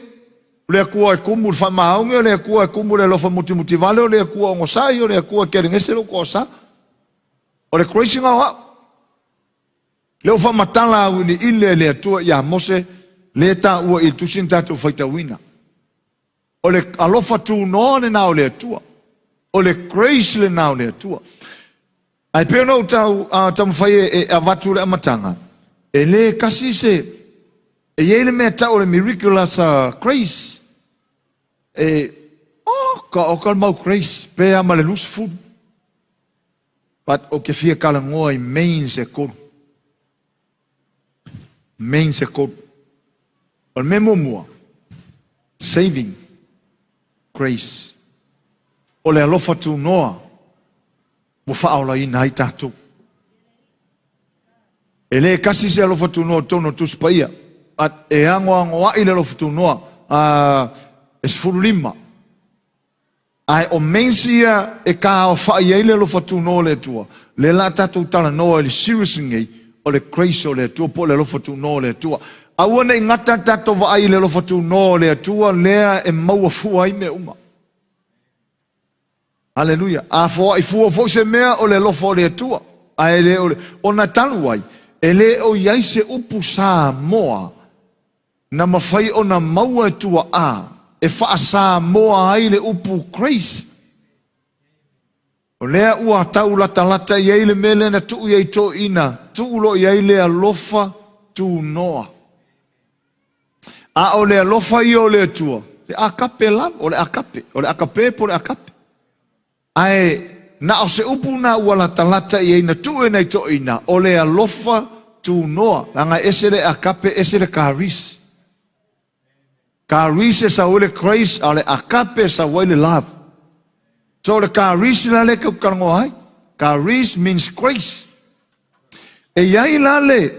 O le Atua e tumu i le faamaoni, o le Atua e tumu i le alofa mutimutivale, o le Atua onosai, o le Atua e kelegese lou toasa. O le grace na o au. Lea ua faamatala auiliili e le Atua ia Mose, lea e taua i le tusi na tatou faitauina. O le alofa tunoa lena o le Atua. O le grace lena o le Atua. Ae pei ona ou tau, taumafai e, e avatu le amataga, e le kasi se, e i ai le mea tau o le miraculous grace. E, oh, ka o ka mau grace, pe a ma le 20. But o ke fia talanoa i main se tolu. Main se tolu. O le mea muamua, saving grace. O le alofa tunoa ua faaolaina ai tatou. E le tasi se alofa tunoa i totonu o le Tusi Paia, but e agoagoa'i le alofa tunoa, e 15. Ae o means ia e taaofai ai le alofa tunoa o le Atua, lea la a tatou talanoa i le series lenei, o le grace o le Atua po o le alofa tunoa o le Atua. Aua ne i gata le tatou vaai i le alofa tunoa o le Atua lea e maua fua ai mea uma. Aleluia. A foai fua foi se mea o le alofa o le Atua, ae le o le, ona talu ai, e le o i ai se upu Samoa na mafai ona maua e tuaa e faa-Samoa ai le upu grace. O lea ua tau latalata i ai le mea lea na tuu i ai toeaiina, tuu loa i ai le alofa tunoa. A o le alofa ia o le Atua, le akape lava, o le akape, o le akape po o le akape. Ae na o se upu na ua latalata i ai na tuu e nai toeaiina, o le alofa tunoa, leaga e ese le akape ese le karis. Karis e sau ai le grace, a o le akape e sau ai le love. So o le karis la lea tatou te talanoa ai. Karis means grace. E i ai la le,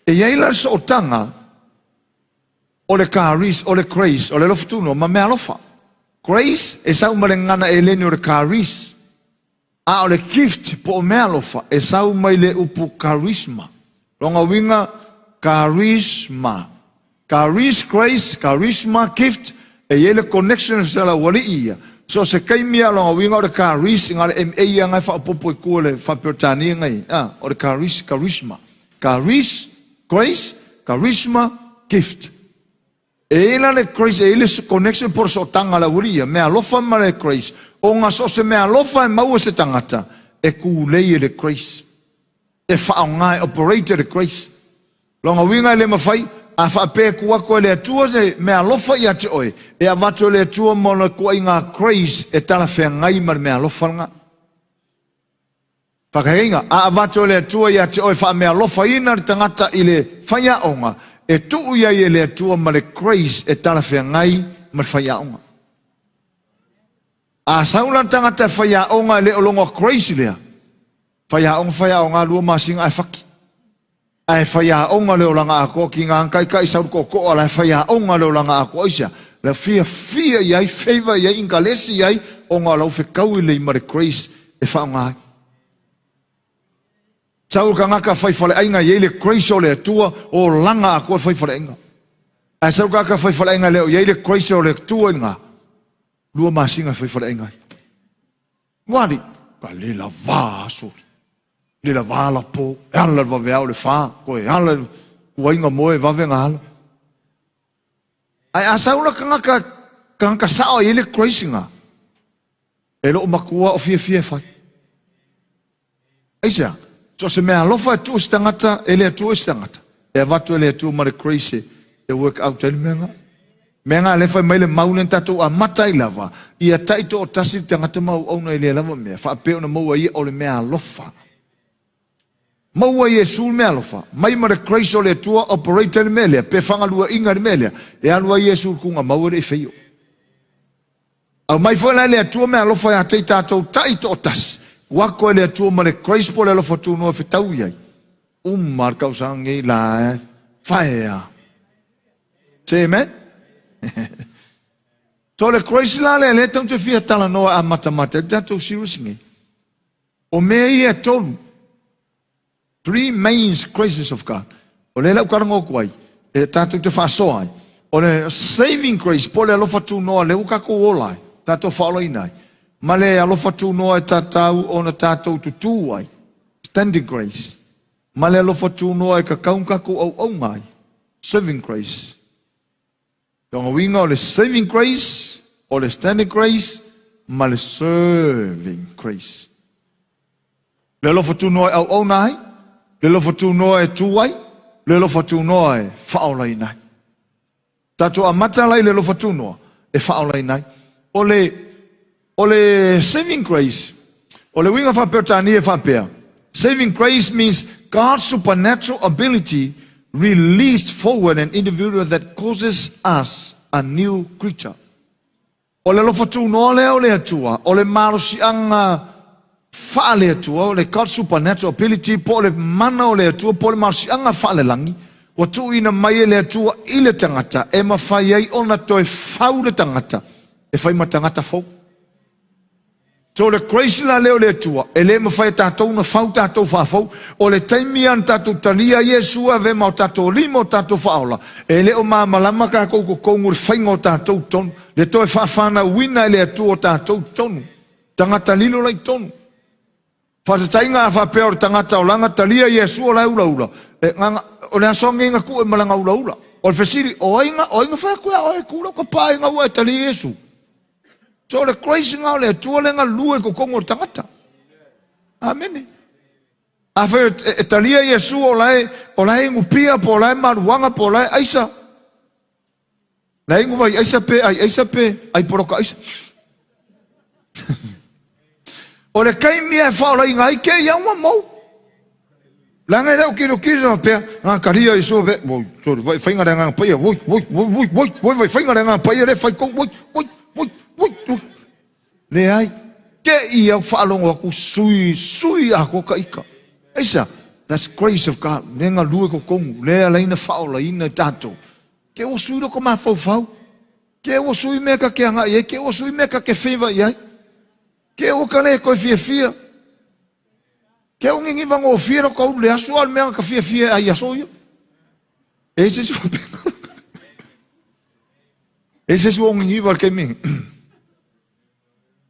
e i ai la le sootaga o le karis, o le grace, o le alofa tunoa ma meaalofa. Grace e sau ma le gagana eleni o le karis, a o le gift po o meaalofa e sau mai le upu charisma. Lona uiga, charisma. Charis, grace, charisma, gift, e i ai le connection sa le aualii ia. So o se taimi lava lona uiga o le charis, na o le MA ia na e faaopoopo i tua i le faa-Peretania nei, a, o le charis, charisma. Charis, grace, charisma, gift. E i ai la le grace, e i ai le connection po o le sootaga a le aualii ia, meaalofa ma le grace, ona so o se meaalofa e maua e se tagata, e tulei e le grace. E faaaoga e operate e le grace. Lona uiga e le mafai, a faapea e tuu atu e le Atua se meaalofa ia te oe, e avatu e le Atua ma ona tuuaiga grace e talafeagai ma le meaalofa lena. Faataitaiga, a avatu e le Atua ia te oe faameaalofaina le tagata i le faiaoga, e tuu i ai e le Atua ma le grace e talafeagai ma le faiaoga. A sau la le tagata e faiaoga e le o lona grace lea, Faiaoga faiaoga a lua masina ae faki. Ae faiaoga le olaga atoa ki nga kaikai sau le tootoo la e faiaoga le olaga atoa aisea? La fiafia i ai favor i ai inkalesi i ai ona o lau fetaui lelei ma le grace e faaaoga ai. Sau le tagata fai faleaiga e i ai le grace o le Atua olaga atoa le fai faleaiga. Ae sau le tagata fai faleaiga e le o i ai le grace o le Atua i nga lua masina e fai faleaiga ai. Wali, ka le lavā aso, le lavā la po, e ala le vaveao le whā, koe ala le kuainga moe vave ngā ala. Ae a sau la kangaka, kangaka sao i le grace ngā, e loo matua o fiafia e whai. Aisea? So o se mea alofa e tuu se tagata, e le Atua i se tagata. E avatu e le Atua ma le grace e work out ai le mea nga. Mea nga lea e fai mai le mau lea na tatou amata ai lava, ia taitoatasi le tagata ma auauna i lea lava mea, faapea ona maua e ia o le mea alofa. Maua e Iesu le mea alofa, mai ma le grace o le Atua operate ai le mea lea, pe fagaluaina i le mea lea, e alu ai Iesu i le tuugamau e le i feio. Aumai foi la e le Atua meaalofa ia te i tatou taitoatasi, ua ako e le Atua ma le grace po o le alofa tunoa e fetaui ai. Uma le tausaga nei la e faea. Say amen. So le grace la lea lea tatou te fia talanoa e amatamata ai le tatou series nei. O mea ia e tolu, Three main graces of God. O lea la u talanoa atu ai, e tatou te faasoa ai. O le saving grace, po o le alofa tunoa lea ua tatou ola ai, tatou faaolaina ai, ma le alofa tunoa e tatau ona tatou tutū ai, standing grace, ma le alofa tunoa e tatau ona tatou auauna ai, serving grace. Lona uiga o le saving grace, o le standing grace, ma le serving grace. Le alofa tunoa e auauna ai, le alofa tunoa e tu ai, le alofa tunoa e faaolaina ai. Tatou amata la i le alofa tunoa e faaolaina ai. O le, o le saving grace, o le uiga faa-Peretania e faapea, Saving grace means God's supernatural ability released forward an individual that causes us a new creature. O le alofa tunoa lea o le Atua, o le malosiaga faale-Atua, o le God's supernatural ability, po o le mana o le Atua, po o le malosiaga faalelagi, ua tuuina mai e le Atua i le tagata e mafai ai ona toe fau le tagata e fai ma tagata fou. So o le grace la lea o le Atua, e le mafai e tatou ona fau tatou faafou. O le taimi lava na tatou talia ai Iesu e avea ma o tatou Alii ma o tatou Faaola, e le o malamalama tatou i totonu i le faiga o tatou tonu, le toe faafanauina e le Atua o tatou tonu. Tagata lilo la i totonu. Faataitaiga a faapea o le tagata o lana talia Iesu o la e ulaula, e, na, o le aso anei na tuu e ma lana ulaula. O le fesili, o ai na, o ai na fai atu ia oe e tu lau tapaa ina ua e talia Iesu? So o le grace na o le Atua lea e galue i totonu o le tagata. Amene. Afai e, e talia Iesu o la e, o la e inupia po o la e maluaga po o la e aisa. La e inu vai aisa pe ai aisa pe ai poloka aisa. O le taimi e faaolaina ai kēia ua mou. Leaga e le o tilotilo faapea, na talia Iesu faapea, oi, sorry, vai faiga le Agaga Paia, oi, oi, oi, oi, oi, oi, vai faiga le Agaga Paia lea fai tou, oi, oi, oi, oi, oi. Leai, te i au faalogo atu sui, sui atoa ta ita. Aisea? That's grace of God, lea e galue i totonu, lea e ala ai ona faaolaina i tatou. Ke ua sui lota mafaufau, ke ua sui mea ta te agai ai, ke ua sui mea ta te favor i ai. Ke ua ka le toe fiafia. Ke ua niniva gofie lota ulu le aso, a o le mea na ka fiafia e ai i aso ia. E i ai se isi faapena. E i ai se isi ua niniva i le taimi nei.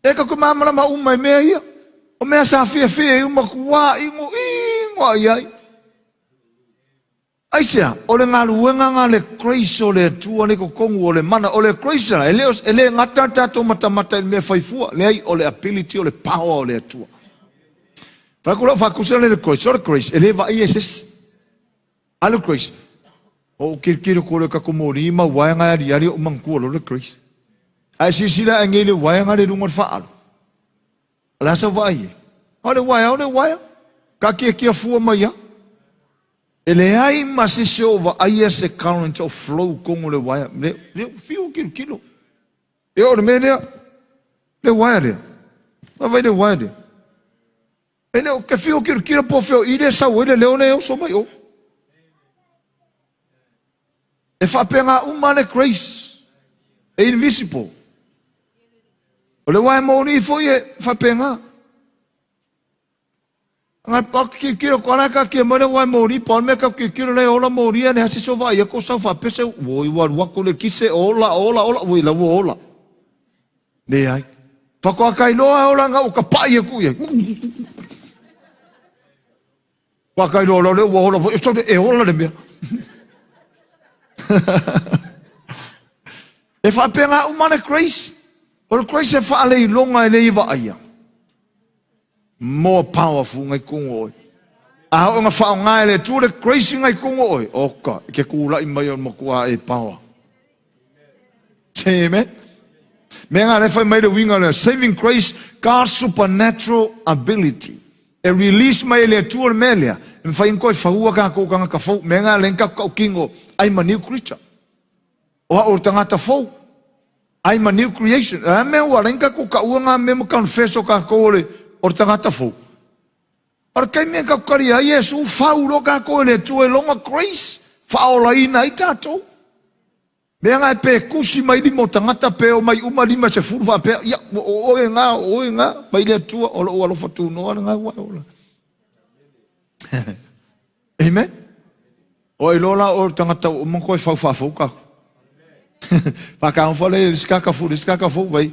E ka malamalama uma i mea ia. O mea sa fiafia ai uma matua ino ino lava i ai. Aisea? O le galuega na le grace o le Atua lea i totonu o le mana. O le grace la, e le, e le gata le tatou matamata i le mea fai fua. Leai, o le ability, o le power o le Atua. Fai atu lau faatusa lea i le grace. O le grace, e le vaaia e se isi. A le grace, o ou tilotilo atu i le tatou moli ma uaea na e aliali ou manatua loa le grace. A e silasila ae nei i le uaea na le i luga o le faaalu. O le a sau vaai ai? O le uaea, o le uaea. Taatiatia fua mai lava. E leai ma se isi o vaaia se current o flow i totonu o le uaea. Le, le, fiu tilotilo. E o le mea lea, le uaea lea. Vaai le uaea lea. E le o ke fiu tilotilo po o fea o i lea e sau ai le leo lea e oso mai o. E faapena uma le grace, e invisible. O le uaea moni foi e faapena. Ngai pa tilotilo atu ala ka kia mai le uaea moni, pa o le mea ka tilotilo le ola moni a le hasi so vaai atu sau faapea se oi ua alu atu le kise ola ola ola oi la ua ola. Leai. Faatoa ka iloa e ola nga ua tapa'i atu i ai. Faatoa iloa loa lea ua ola foi, sole e ola le mea. E faapena uma le grace. O le grace e faaleiloga e le i vaaia. More powerful ngai totonu o oe. A oo ina faaaoga e le Atua le grace ngai totonu o oe, oka, i ke kula'i mai o le matua e power. Say amen. Mea nga le fai mai le uiga lea, saving grace, God's supernatural ability. E release mai e le Atua le mea lea, e mafai ona toe faua tatou tagata fou. Mea nga le tatou tautino, I'm a new creature. O au o le tagata fou. I'm a new creation. O le a mea ua ala ai ona tatou taua na mea ma confess o tatou o le, o le tagata fou? O le taimi e tatou talia ai Iesu, fau loa tatou e le Atua i lona grace, faaolaina ai tatou. Mea na e pe tusi mai lima o tagata pe omai uma 50 faapea, ia, o oe na, o oe na, mai le Atua, o lou alofa tunoa lena ua e ola. Amen. O ai loa la o le tagata ua uma ona toe fau faafou tatou. Faatagofa lea i le isi tagata fou, le isi tagata fou, vai,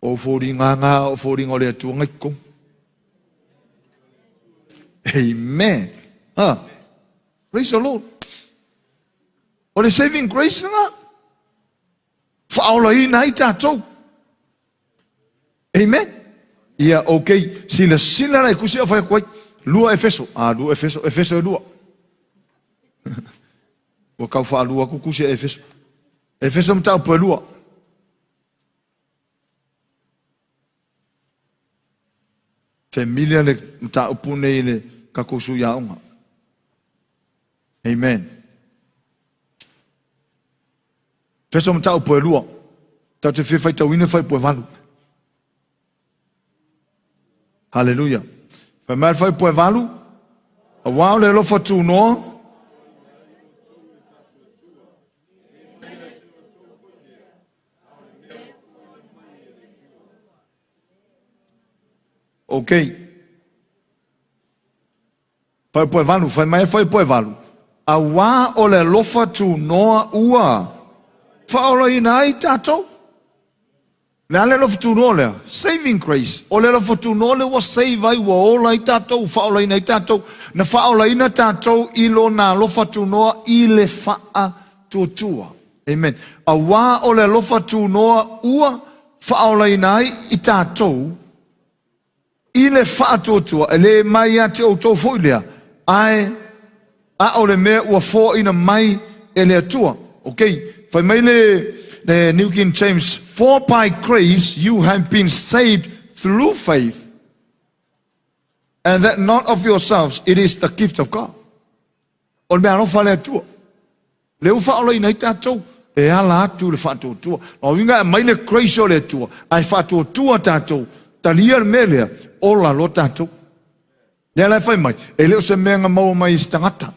o foliga na, o foliga o le Atua na i totonu. Amen. Ha. Praise the Lord. O le saving grace lena. Faaolaina ai tatou. Amen. Ia, ok. Silasila la i tusi a fai atu ai. 2 Efeso. Ah, 2 Efeso. Efeso e lua. Ua tau faalua atu tusi a Efeso. Efeso mataupu e lua. Familiar le mataupu nei i le tatou sui aoga. Amen. Efeso mataupu e lua. Tatou te fia faitauina fuaiupu e 8. Haleluia. Fai mai le fuaiupu 8, Aua o le alofa tunoa, Ok. Fuaiupu 8, fai mai le fuaiupu 8, Auā o le alofa tunoa ua faaolaina ai tatou. Le a le alofa tunoa lea? Saving grace. O le alofa tunoa lea ua save ai, ua ola ai tatou, ua faaolaina ai tatou. Na faaolaina tatou i lona alofa tunoa i le faatuatua. Amen. Auā o le alofa tunoa ua faaolaina ai i tatou i le faatuatua, e le mai ia te outou foi lea, ae a o le mea ua foaina mai e le Atua. Ok, fai mai le, le New King James, For by grace you have been saved through faith, and that not of yourselves, it is the gift of God. O le mea alofa a le Atua. Lea ua faaolaina ai tatou e ala atu i le faatuatua. O uiga e aumai le grace o le Atua, ae faatuatua tatou, talia le mea lea, ola loa tatou. Lea la e fai mai, e le o se mea na maua mai i se tagata.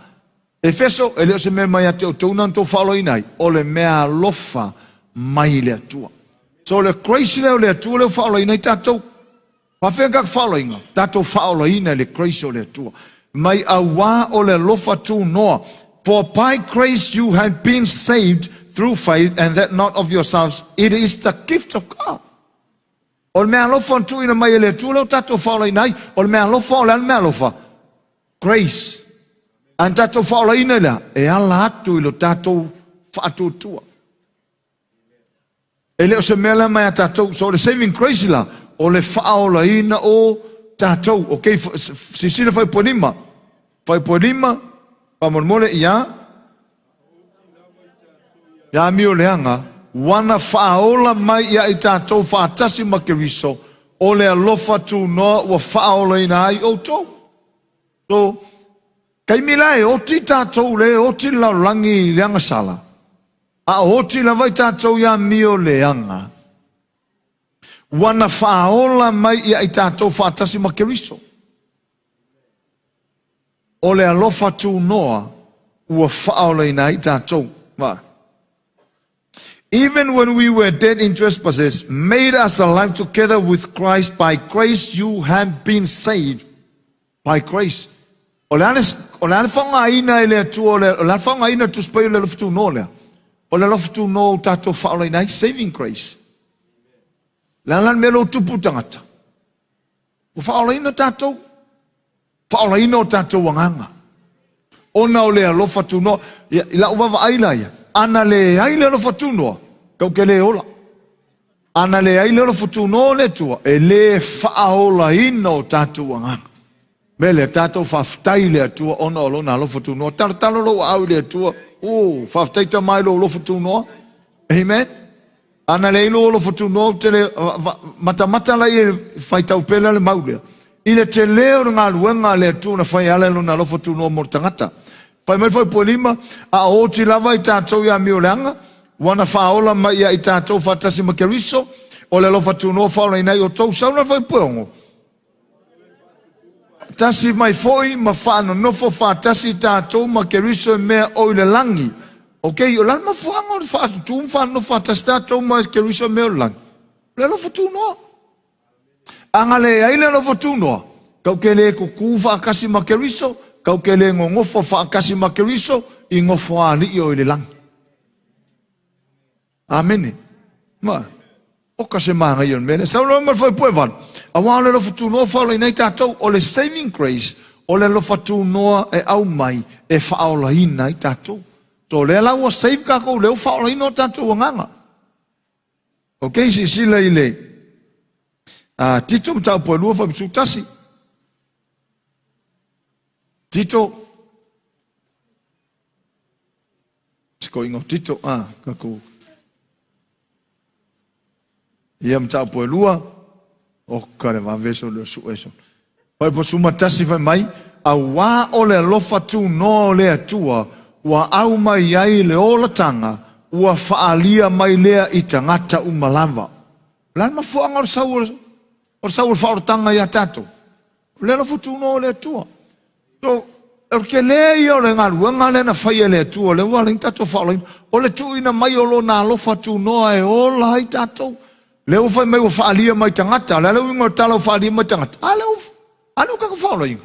Efeso, e le o se mea mai ia te outou na outou faaolaina ai, o le mea alofa mai le Atua. So o le grace lea o le Atua lea ua faaolaina ai tatou. Faafefea tatou faaolaina? Tatou faaolaina i le grace o le Atua. Mai auā o le alofa tunoa. For by grace you have been saved through faith and that not of yourselves, it is the gift of God. O le mea alofa na tuuina mai e le Atua lea ua tatou faaolaina ai. O le mea alofa, o le a le mea alofa? Grace. A na tatou faaolaina i le a? E ala atu i lo tatou faatuatua. E le o se mea lea mai a tatou. So o le saving grace la, o le faaolaina o tatou. Ok, silasila fuaiupu 5. Fuaiupu 5, faamolemole, ia. Ia amio leaga, ua na faaola mai ia i tatou faatasi ma Keriso, o le alofa tunoa ua faaolaina ai outou. So, taimi la e oti tatou le oti le lalolagi i le agasala, a o oti lava i tatou i amio leaga, ua na faaola mai ia i tatou faatasi ma Keriso. O le alofa tunoa ua faaolaina ai tatou. Va. Even when we were dead in trespasses, made us alive together with Christ, by grace you have been saved. By grace. O le a le, o le a le faaaogaina e le Atua, o le, o le a le faaaogaina o le Tusi Paia o le alofa tunoa lea? O le alofa tunoa ua tatou faaolaina ai, saving grace. O le a la le mea lea ua tupu i le tagata? Ua faaolaina tatou, faaolaina o tatou agaga, ona o le alofa tunoa. Ia, i lau vaavaai la ia, ana leai le alofa tunoa, tatou te le ola. Ana leai le alofa tunoa o le Atua, e le faaolaina o tatou agaga. Mea lea, tatou faafetai i le Atua ona o lona alofa tunoa. Talotalo lou aao i le Atua. Oh, faafetai Tama i lou alofa tunoa. Amen. Ana leai lou alofa tunoa ou te le matamata la ia faitau pea le mau lea. I le tele o le galuega a le Atua na fai e ala i lona alofa tunoa mo le tagata. Fai mai fuaiupu e 5, a o oti lava i tatou i amio leaga, ua na faaola mai ia i tatou faatasi ma Keriso, o le alofa tunoa faaolaina ai outou. Sau la le fuaiupu e 6. Tasi mai foi ma faanonofo faatasi tatou ma Keriso i mea o i le lagi. Ok, o le a le mafuaaga o le faatutu ma faanonofo faatasi tatou ma Keriso i mea o le lagi? O le alofa tunoa. A na leai le alofa tunoa, tatou te le tutu faatasi ma Keriso, tatou te le nonofo faatasi ma Keriso i nofoalii o i le lagi. Amene. Ma, oka se manaia o le mea lea. Sau loa ma le fuaiupu e 8, aua o le alofa tunoa faaolaina ai tatou, o le saving grace, o le alofa tunoa e aumai e faaolaina ai tatou. So o lea la ua save tatou, lea ua faaolaina o tatou agaga. Ok, silasila i le Tito mataupu e 2 fuaiupu 11. Tito Sikoiga o Tito, a, kakou. Ia mataupu e 2, o ka le vave so le suʻe so. Fuaiupu 11 fai mai, auā o le alofa tunoa o le Atua ua aumai ai le olataga ua faaalia mai lea i tagata uma lava. O le a le mafuaaga o le sau o le, o le sau o le faaolataga ia tatou? O le alofa tunoa o le Atua. So, o le tele ia o le galuega lea na fai e le Atua, lea ua ala ai ona tatou faaolaina, o le tuuina mai o Lona alofa tunoa e ola ai tatou. Lea ua fai mai ua faaalia mai tagata, o le a le uiga o le tala ua faaalia mai tagata? A lea ua, a lea ua tatou faaolaina.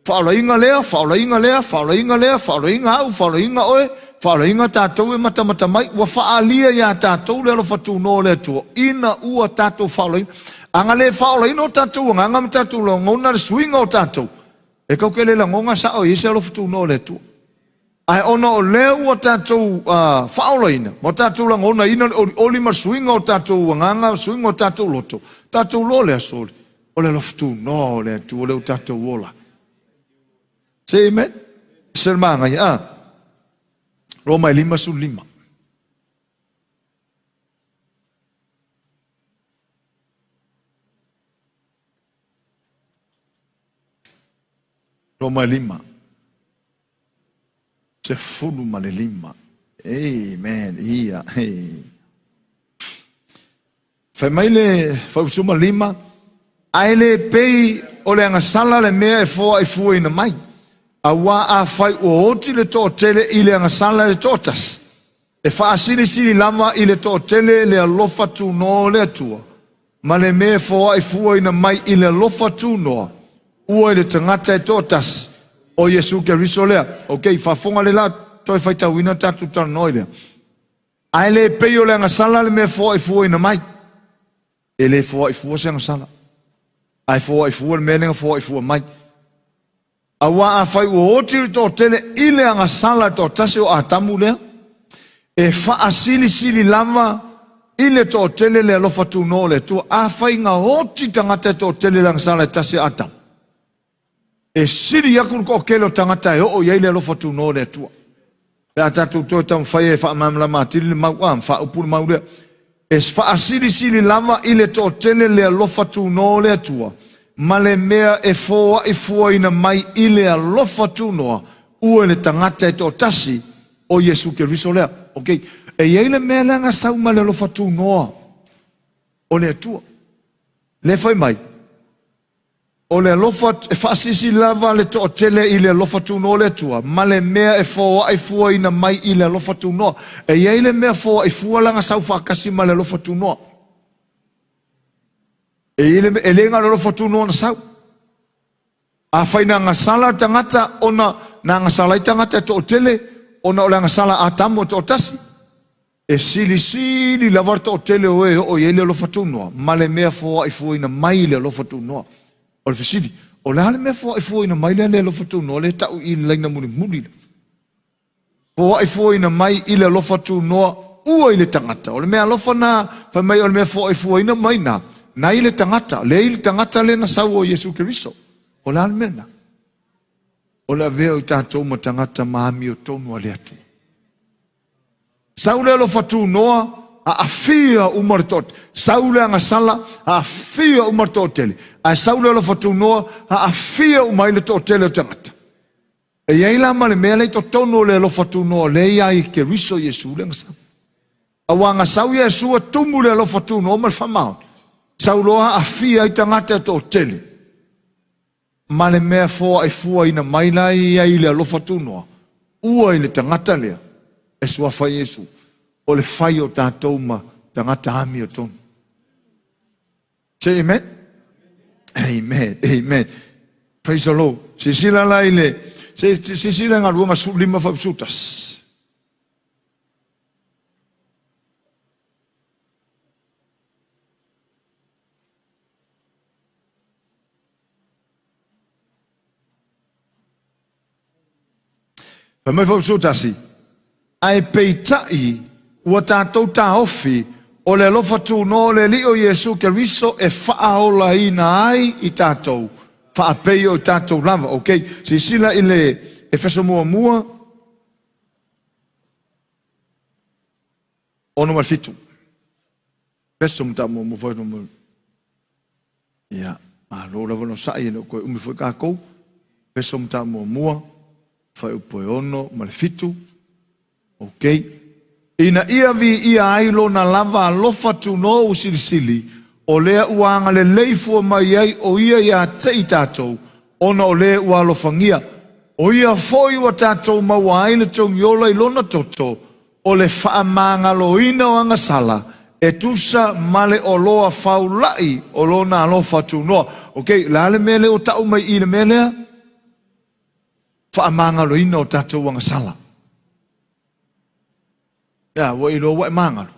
Faaolaina lea, faaolaina lea, faaolaina lea, faaolaina au, faaolaina oe, faaolaina tatou e matamata mai, ua faaalia iā tatou le alofa tunoa o le Atua, ina ua tatou faaolaina. A na le faaolaina o tatou agaga ma tatou lagona le suiga o tatou, e tatou te le lagona sao e i ai se alofa tunoa o le Atua. Ae ona o lea ua tatou faaolaina ma tatou lagonaina le olioli ma le suiga o tatou agaga, suiga o tatou loto, tatou loa lea, sole, o le alofa tunoa o le Atua lea ua tatou ola. Say amen. Se le manaia. Ah. Roma e 55. Roma e 5. 15. Amen. Ia. Hey. Fai mai le fausuma 5, ae le pei o le agasala le mea e foaifuaina mai, auā afai ua oti le toatele i le agasala i le toatasi, e faasilisili lava i le toatele le alofa tunoa o le Atua, ma le mea e foaifuaina mai i le alofa tunoa ua i le tagata e toatasi, o Iesu Keriso lea. Ok, faafofoga le la toe faitauina tatou talanoa i lea. Ae le pei o le agasala le mea e foaifuaina mai. E le foaifua se agasala, ae foaifua le mea lea na foaifua mai. Aua afai ua oti le toatele i le agasala toatasi o Atamu lea, e faasilisili lava i le toatele le alofa tunoa o le Atua. Afai na oti tagata e toatele i le agasala e tasi a Atamu, e sili atu le toatele o tagata e oo i ai le alofa tunoa o le Atua. Pe a tatou toe taumafai e faamalamalama atili le mau, a, ma faaupu le mau lea. E faasilisili lava i le toatele le alofa tunoa o le Atua, ma le mea e foaifuaina mai i le alofa tunoa ua i le tagata e toatasi, o Iesu Keriso lea. Ok, e i ai le mea lea na sau ma le alofa tunoa o le Atua. Lea fai mai, O le alofa, e faasilisili lava le toatele i le alofa tunoa o le Atua, ma le mea e foai fuaina mai i le alofa tunoa. E i ai le mea foai fua la na sau faatasi ma le alofa tunoa. E, i le, e le na o le alofa tunoa na sau. Afai na agasala le tagata ona na agasala ai tagata e toatele, ona o le agasala a Atamu e toatasi, E silisili lava le toatele o e oo i ai le alofa tunoa ma le mea foaifuaina mai i le alofa tunoa. O le fesili, o le a le mea foaifuaina mai lea le alofa tunoa lea e tau i le laina mulimuli lea? Foaifuaina mai i le alofa tunoa ua i le tagata. O le mea alofa na, fai mai o le mea foaifuaina mai na, na i le tagata, lea i le tagata lea na sau o Iesu Keriso. O le a le mea na? O le avea o i tatou ma tagata ma amiotonu a le Atua. Sau le alofa tunoa, aafia uma le toatele. Sau le agasala, aafia uma le toatele. Ae sau le alofa tunoa, aafia uma ai le toatele o tagata. E i ai la ma le mea lea i totonu o le alofa tunoa lea i ai Keriso Iesu le agasala. Aua na sau Iesu e tumu le alofa tunoa ma le faamaoni. Sau loa aafia ai tagata e toatele. Ma le mea foaifuaina mai la e i ai i le alofa tunoa, ua i le tagata lea e suafa Iesu, o le fai o tatou ma tagata amiotonu. Say amen. Amen. Amen. Praise the Lord. Silasila la i le, silasila i galuega 15 faausutas. Fai mai Fausuatasi, Ae peitai ua tatou taofi o le alofa tunoa o le Alii o Iesu Keriso e faaolaina ai i tatou, faapei o i tatou lava. Ok, silasila i le Efeso muamua, 6 ma le 7. Efeso mataupu muamua foi no Ia, malo lava no sa'i e le o toe umi foi tatou. Efeso mataupu muamua, fuaiupu e 6 ma le 7. Ok. Ina ia viia ai lona lava alofa tunoa ua silisili, O lea ua agalelei fua mai ai o ia ia te i tatou, ona o le ua alofagia. O ia foi ua tatou maua ai le togiola i lona toto, o le faamagaloina o agasala, e tusa ma le oloa faula'i o lona alofa tunoa. Ok, o le a le mea lea ua ta'u mai i le mea lea? Faamagaloina o tatou agasala. Ia, ua iloa ua e magalo,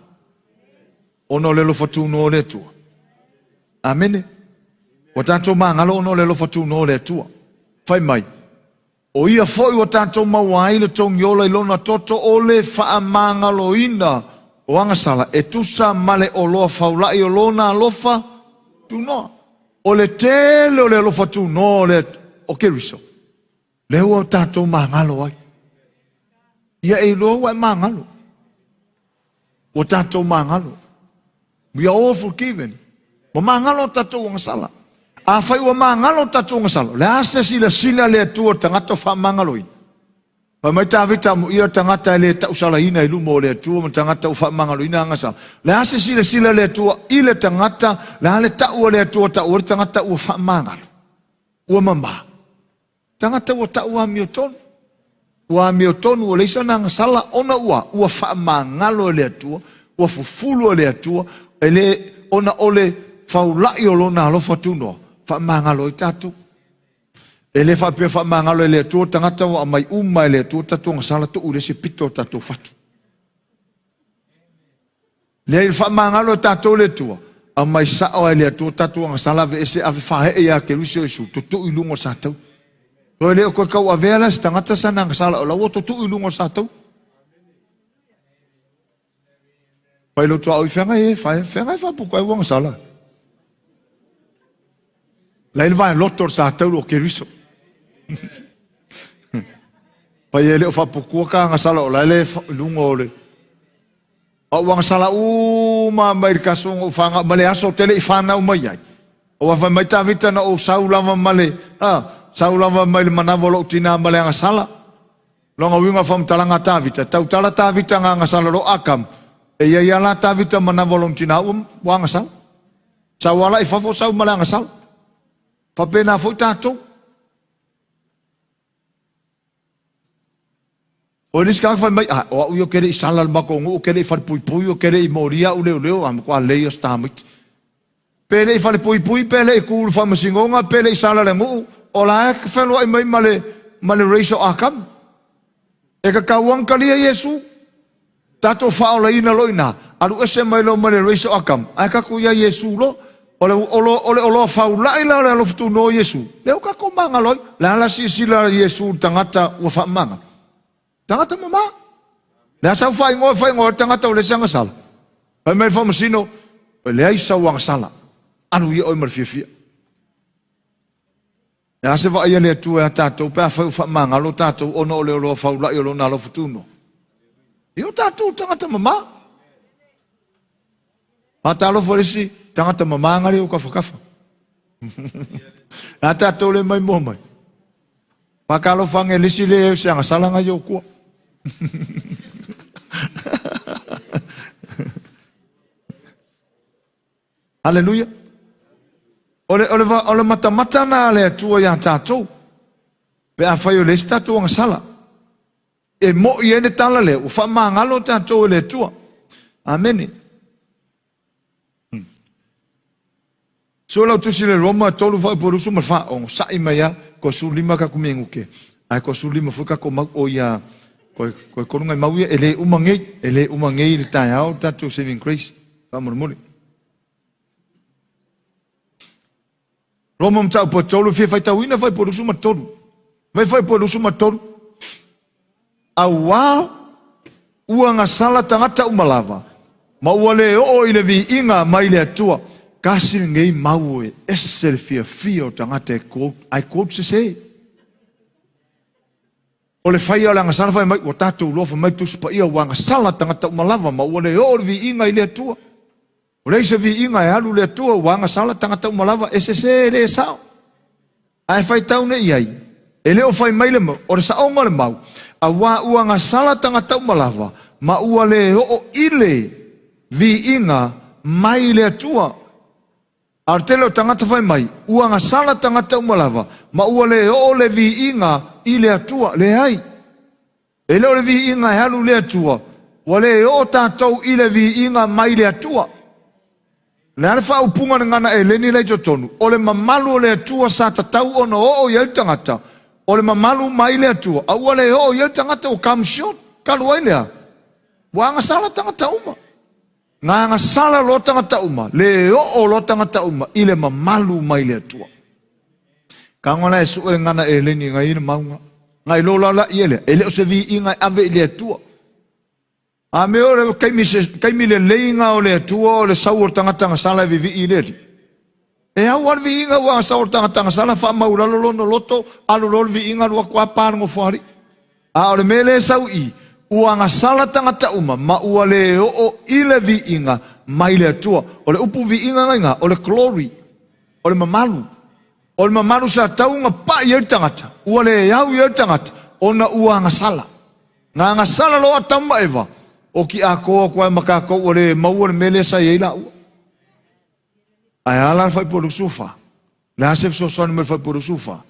ona o le alofa tunoa o le Atua. Amene. Ua tatou magalo ona o le alofa tunoa o le Atua. Fai mai, o ia foi ua tatou maua ai le togiola i lona toto o le faamagaloina o agasala e tusa ma le oloa faula'i o lona alofa tunoa. O le tele o le alofa tunoa o le o Keriso, lea ua tatou magalo ai. Ia e iloa ua e magalo. Ua tatou magalo. We are all forgiven. Ua magalo tatou agasala. Afai ua magalo tatou agasala, o le a se silasila le Atua i le tagata o faamagaloina? Fai mai Tavita, amuia le tagata e le tausalaina i luma o le Atua ma tagata ua faamagaloina agasala. O le a se silasila le Atua i le tagata, o le a le tau a le Atua tau ai le tagata ua faamagalo, ua mama. Tagata ua tau amiotonu. Ua amiotonu, ua leai sana agasala, ona ua, ua faamagalo e le Atua, ua fufulu e le Atua, e le, ona o le faula'i o Lona alofa tunoa, faamagalo ai tatou. E le faapea faamagalo e le Atua tagata ua aumai uma e le Atua tatou agasala tuu i le isi pito o tatou fatu. Leai, le faamagalo e tatou le Atua, aumai sao lava e le Atua tatou agasala aveese ave fae'e ia Keriso Iesu, tutu'u i luga o le sataua. Toe le o toe tauavea la se tagata sana agasala o la ua tutu'u i luga o le sataua. Fai loto au i feagai e, feagai faapuka ai ua agasala. La i le vae loto o le sataua o Keriso. Fai e le o faapukua ka agasala o la e le luga o le A ua agasala uma mai le aso na ou fanau, ma le aso ou te le i fanau mai ai. Aua fai mai Tavita na ou sau lava ma le, a, sau lava mai le manava o lou tina ma le agasala. Lona uiga o faamatalaga a Tavita, tautala Tavita na agasala loa Akamu, e i ai a la Tavita manava o lona tina ua, ua agasala. Sau ala i fafo sau ma le agasala. Faapena foi tatou. O le isi tagata fai mai, ah, o au ia ou te le i sala i le matou nuu, ou te le i falepuipui, ou te le i molia au leoleo, a matua lelei ia o se tamaiti. Pe le i falepuipui, pe le i tu i le faamasinoga, pe le i sala i le nuu, o la e feloai mai ma le, ma le race o Akamu. E tatau lava ona talia Iesu. Tatou faaolaina loa i ina, alu ese mai loa ma le race o Akamu, ae tatou ia Iesu loa. O le, o le oloa faula'i la o le alofa tunoa o Iesu, lea ua tatou magalo ai. O le a la silasila a Iesu i le tagata ua faamagalo? Tagata mama. O le a sau faaigoa e faaigoa ai le tagata ua leai se agasala? Fai mai le faamasino, e leai sau agasala, alu ia oe ma le fiafia. E a se vaai a le Atua ia tatou pe afai ua faamagalo tatou ona o le oloa faula'i o Lona alofa tunoa? Ia o tatou tagata mama. Faatalofa i le isi tagata mama gale o kafakafa. A tatou le mai mua mai. Faatalofa ane le isi le se agasala ngai o kua. Haleluia. O le, o le, o le matamata na a le Atua iā tatou, pe afai o leai se tatou agasala. E mo'i ai le tala lea, ua faamagalo tatou e le Atua. Amene. Sua lau tusi le Roma 3 fuaiupu 24, ogosa'i mai a, toe 15 tatou minute, ae toe 15 foi tatou mau, o ia, toe, toe tolu nai mau ia, e le uma nei, e le uma nei i le taeao le tatou Saving Grace. Faamolemole. Roma mataupu e tolu, fia faitauina fuaiupu 23. Vai fuaiupu 23. Auā ua gasala tagata uma lava, ma ua le oo i le viiga mai le Atua. Tasi lenei mau e ese le fiafia o tagata e quote, ae quote sese. O le faia o le agasala fai mai, ua tatou iloa fai mai le Tusi Paia ua agasala tagata uma lava ma ua le oo le viiga i le Atua. Ua leai se viiga e alu i le Atua ua agasala tagata uma lava, e sese e le sao. Ae faitau nei i ai, e le o fai mai le mau, o le saoga o le mau, auā ua agasala tagata uma lava ma ua le oo i le viiga mai le Atua. A o le tele o tagata fai mai, ua agasala tagata uma lava, ma ua le oo le viiga i le Atua. Leai. E le o le viiga e alu i le Atua, ua le oo tatou i le viiga mai le Atua. O le a le faaupuga a le gagana Eleni la i totonu? O le mamalu o le Atua sa tatau ona oo i ai le tagata, o le mamalu mai le Atua, a ua le oo i ai le tagata, ua come short. Talu ai lea, ua agasala tagata uma. Na agasala loa tagata uma, le oo loa tagata uma i le mamalu mai le Atua. Tago la e sue le gagana Eleni na i le mauga. Na iloa la la ia lea, e le o se viiga e ave i le Atua. A mea o le taimi, se, taimi leleiga o le Atua o le sau o le tagata agasala e vivii i le Alii. E au lava le viiga ua agasala o le tagata agasala faamaulalo lona loto, alu loa le viiga alu atu a pa le nofoalii. A o le mea lea e sau i, ua agasala tagata uma ma ua le oo i le viiga mai le Atua. O le upu viiga na iga, o le glory, o le mamalu. O le mamalu sa tau na pai ai le tagata, ua le au i ai le tagata, ona ua agasala. Na agasala loa Atamu ma Eva, oti atoa atu ai ma tatou ua le maua le mea lea sa i ai laua. Ae a la le Fuaiupu 24? O le a se fesoasoani mai le Fuaiupu 24?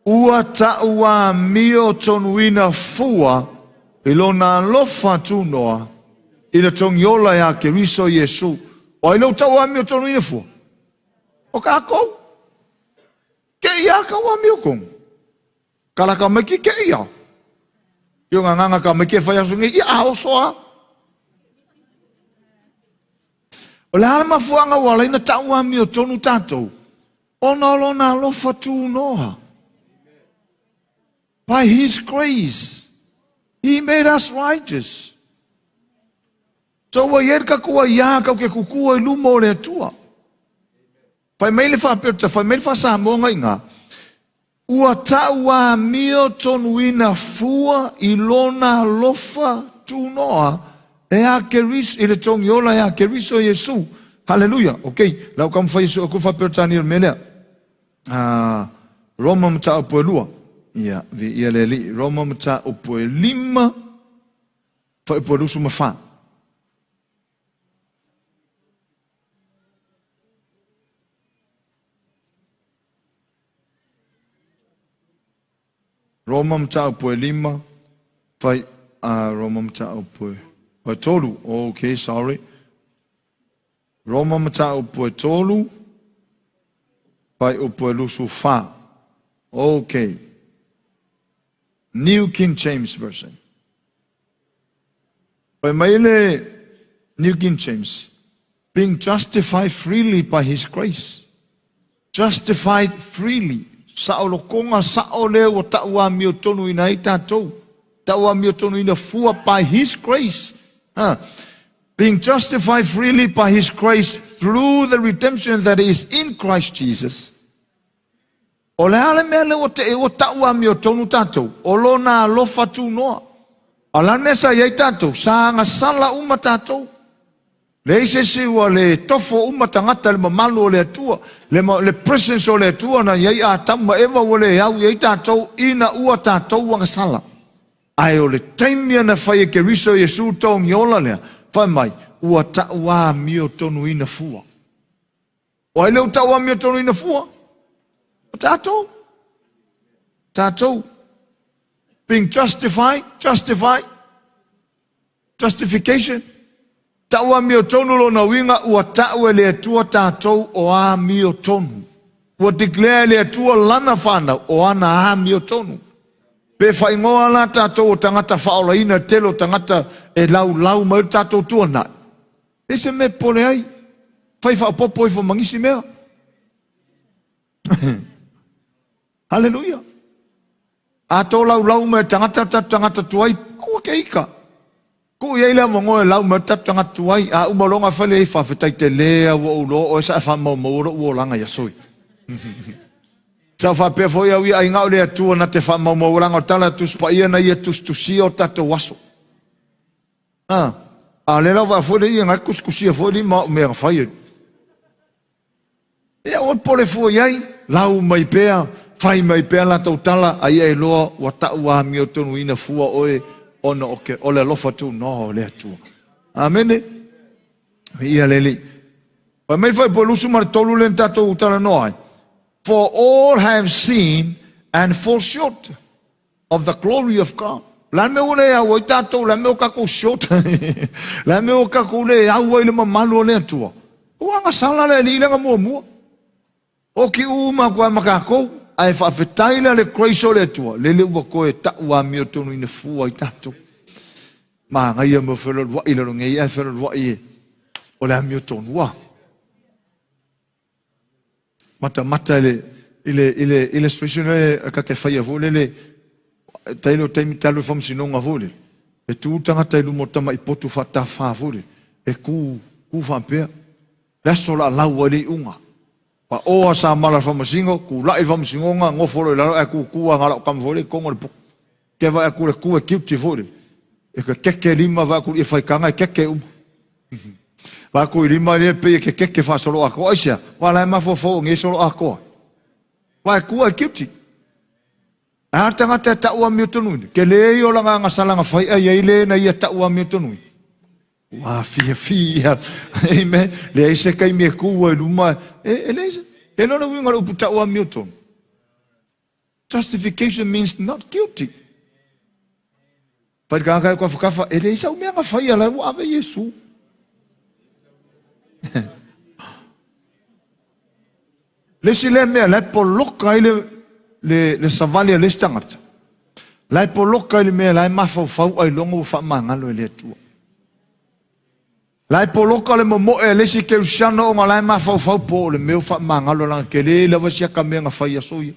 Ua tauamiotonuina fua i lona alofa tunoa i le togiola ia Keriso Iesu. O ai lea ua tauamiotonuina fua? O tatou. Kei a tauamiotonu. Kalaka mai ki keia. Io nga nganga ka mai ke whai aso ngi ia a oso a. O le a le mafuaga ua ala ai na tau amiotonu tatou, ona o lona alofa tunoa. By his grace, he made us righteous. So ua i ai le tatou aiā tatou te kukua i luma o le Atua. Fai mai le faa-Peruta, fai mai le faa-Samoa na iga, Ua tauamiotonuina fua i lona alofa tunoa e a Keriso, i le togiola e a Keriso Iesu. Haleluia! Ok, la ua taumafai e sue atu le faa-Peretania i le mea lea. Roma mataupu e lua. Ia, viia le Alii. Roma mataupu e lima, fuaiupu e 24. Roma mataupu e lima, fai, Roma mataupu e, fai tolu, ok, sorry. Roma mataupu e tolu, fai upu e lusu fa. Ok. New King James Version. Fai mai le New King James, being justified freely by his grace. Justified freely. Saolotoga sao lea ua tauamiotonuina ai tatou. Tauamiotonuina fua by his grace. Ha. Being justified freely by his grace through the redemption that is in Christ Jesus. O le a le mea lea ua te ua tau amiotonu tatou? O lona alofa tunoa. A o le a le mea sa i ai tatou? Sa agasala uma tatou. Leai se isi ua le tofo uma tagata i le mamalu o le Atua. Le, le presence o le Atua na i ai Atamu ma Eva ua le au i ai tatou ina ua tatou agasala. Ae o le taimi ana fai e Keriso Iesu togiola lea, fai mai, ua tau amiotonuina fua. O ai lea ua tau amiotonu fua? O tatou. Tatou. Being justified, justified, justification. Tau amiotonu lona uiga ua tau e le Atua tatou o amiotonu. Ua declare e le Atua lana whanau o ana amiotonu. Pe whaingoa la tatou o tagata whaolaina tele o tagata e laulau mai o tatou tuanai. E se mea e popole ai. Fai faaopoopo ifo ma nisi mea. Haleluia. A tolaulau mai le tagata o tatou tagata tuai, aua ke ika. Tuu i ai le avanoa e lau mai o tatou tagata tuai. A uma loa ona fai lea, faafetai tele lava ua ou iloa oe sa e faamaumauina lou olaga i aso ia. Sa ou faapea foi au ia, ai na o le Atua na te faamaumauina leaga o le tala a Tusi Paia na ia tusitusia o tatou aso. A, a o lea la ua vaai foi le ia, na tusitusia foi lima o au mea na fai ai. Ia, ua pole fua i ai, lau mai pea, fai mai pea latou tala, a ia iloa ua tau amiotonuina fua oe ona o ke, o le alofa tunoa o le Atua. Amene. Viia le Alii. Fai mai le fuaiupu 23 lea na tatou talanoa ai, For all have sinned and fall short of the glory of God. O le a le mea ua le au ai tatou, o le a le mea ua tatou short, o le a le mea ua tatou le au ai i le mamalu o le Atua? Ua agasala le Alii lea na muamua. Oti uma atu ai ma tatou, ae faafetai la le grace o le Atua, lele ua toe tau amiotonuina fua i tatou. Manaia mo feloaloai i lalo nei ae feloaloai e o le amiotonu a. Matamata i le i le i le illustration le ka te whaia fo lele tailo taimi talu faamasinoga fo lele e tu tagata i luma o tama'i potu faatafā fo lele e ku ku faapea le aso la lau ai le iuga paoa sa mala faamasino kula'i le faamasinoga nofo loa i lalo ae kukū a gala'o kama fo lele i totonu o le potu Ke vaai aku le ku e kiuti foi lele. E ke keke lima vaai aku i faikanga e keke uma. Vaai aku i lima le pei e ke keke faasolo atoa. Aisea? Wa la e mafaufau o nge solo atoa. Wa e ku e kiuti. A tagata e ta'u amiotonu ke le i o langa agasala na fai ai ai le na ia ta'u amiotonu. Ua fiafia. Amen. Leai se taimi e ku ai luma. E, e leai se. E lona uiga o le upu ta'u amiotonu. Justification means not guilty. Fai le tagata e kafakafa, e leai sau mea na faia, la ua ave Iesu. Le isi lea mea, la e poloka ai le, le, le savali a le isi tagata. La e poloka ai le mea, la e mafaufau ailoga ua faamagalo e le Atua. La e poloka le momoe a le isi kerisiano ona la e mafaufau po o le mea ua faamagalo leaga tele lava siaka mea na fai i aso ia.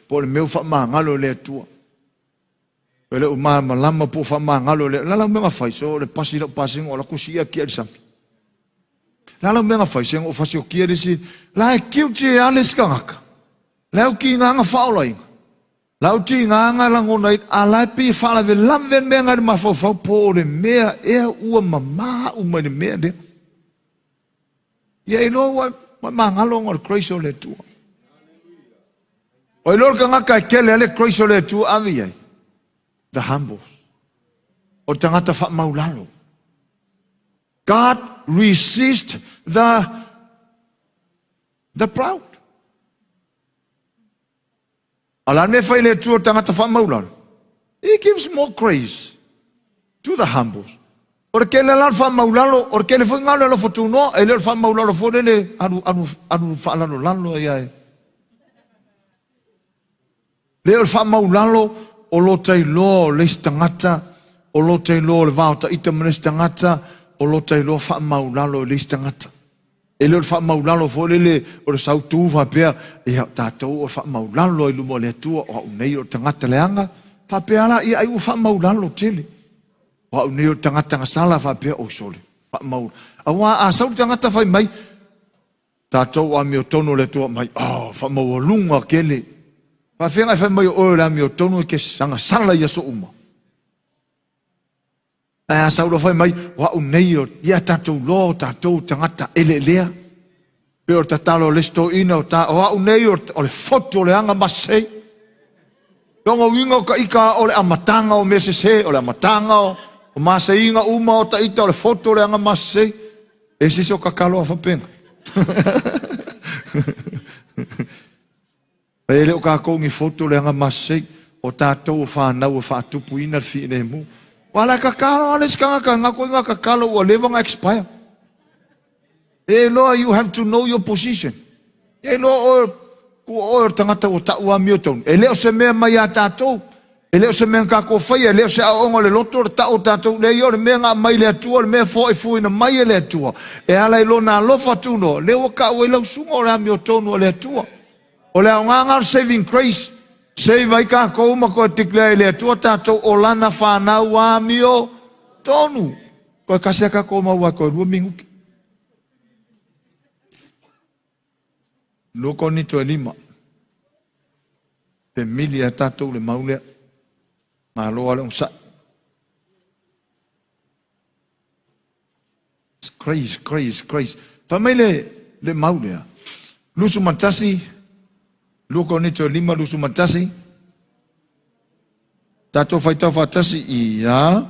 Po o le mea ua faamagalo e le Atua. E le o malamalama po o faamagalo e le la lau mea na fai so o le pasi lau pasi o la kusi ia kia i le sami. La lau mea na fai se o fasiokia le isi la e kiuti e a le isi tagata. La e ukigaga faaolaina. Lau tigaga lagona ai, a la e pei e faalavelave le mea nai le mafaufau po o le mea ea ua mamā uma i le mea lea. Ia iloa ua ua magalo ona o le grace o le Atua. O iloa le tagata e tele ai le grace o le Atua ave i ai. The humble. O le tagata faamaulalo. God resist the the proud. A o le a le mea e fai e le Atua i le tagata faamaulalo? He gives more grace to the humbles. O le tele la o le faamaulalo, o le tele foi galo e alofa tunoa, e le o le faamaulalo foi lele alu, alu, alu faalalolalo ai ae. Le o le faamaulalo o lo ta iloa o le isi tagata, o lo ta iloa o le va o ta ita ma le isi tagata, o lo ta iloa faamaulalo i le isi tagata. E le o le faamaulalo foi lele o le sautu faapea, ia, o tatou o le faamaulalo i luma o le Atua, o au nei o le tagata leaga, faapea la, ia ai ua faamaulalo tele. O au nei o le tagata gasala faapea, oi sole, faamaul. Aua a sau le tagata fai mai, tatou o amiotonu o le Atua mai, oh, faamaualuga tele. Faafeagai fai mai o oe o le amiotonu e ke agasala i aso uma. Ae a sau loa fai mai, o au nei o, ia tatou loa o tatou tagata eleelea. Pe o le tatalo a le isi toeaina o ta, o au nei o, o le fotu o le aga masei. Lona uiga o taita o le amataga o mea sese, o le amataga o, o maseiga uma o taita o le fotu o le aga masei. E se isi o tatalo a faapena. E le o tatou ni foto leaga masei, o tatou o fanau e faatupuina le filemu. Ua la tatalo a le isi tagata, na koe na tatalo ua leva na expire. E iloa you have to know your position. E iloa oe, ua oe o le tagata ua ta'u amiotonu. E le o se mea mai a tatou, e le o se mea na tatou faia, e le o se aoaoga o le loto o le ta'u o tatou, leai o le mea na aumai le Atua, o le mea foaifuina mai e le Atua, e ala i Lona alofa tunoa, lea ua ta'u ai lau susuga o le amiotonu a le Atua. O le aogaga o le saving grace, save ai tatou ma toe declare i le Atua tatou o Lana fanau amio tonu. Toe kasi a tatou mau ai toe lua minuti. Lua Korinito e lima. Pe mili a tatou le mau lea. Malo a le onosai. Grace, grace, grace. Fai mai le, le mau lea. 21, 2 Korinito 5, 21. Tatou faitau faatasi ia.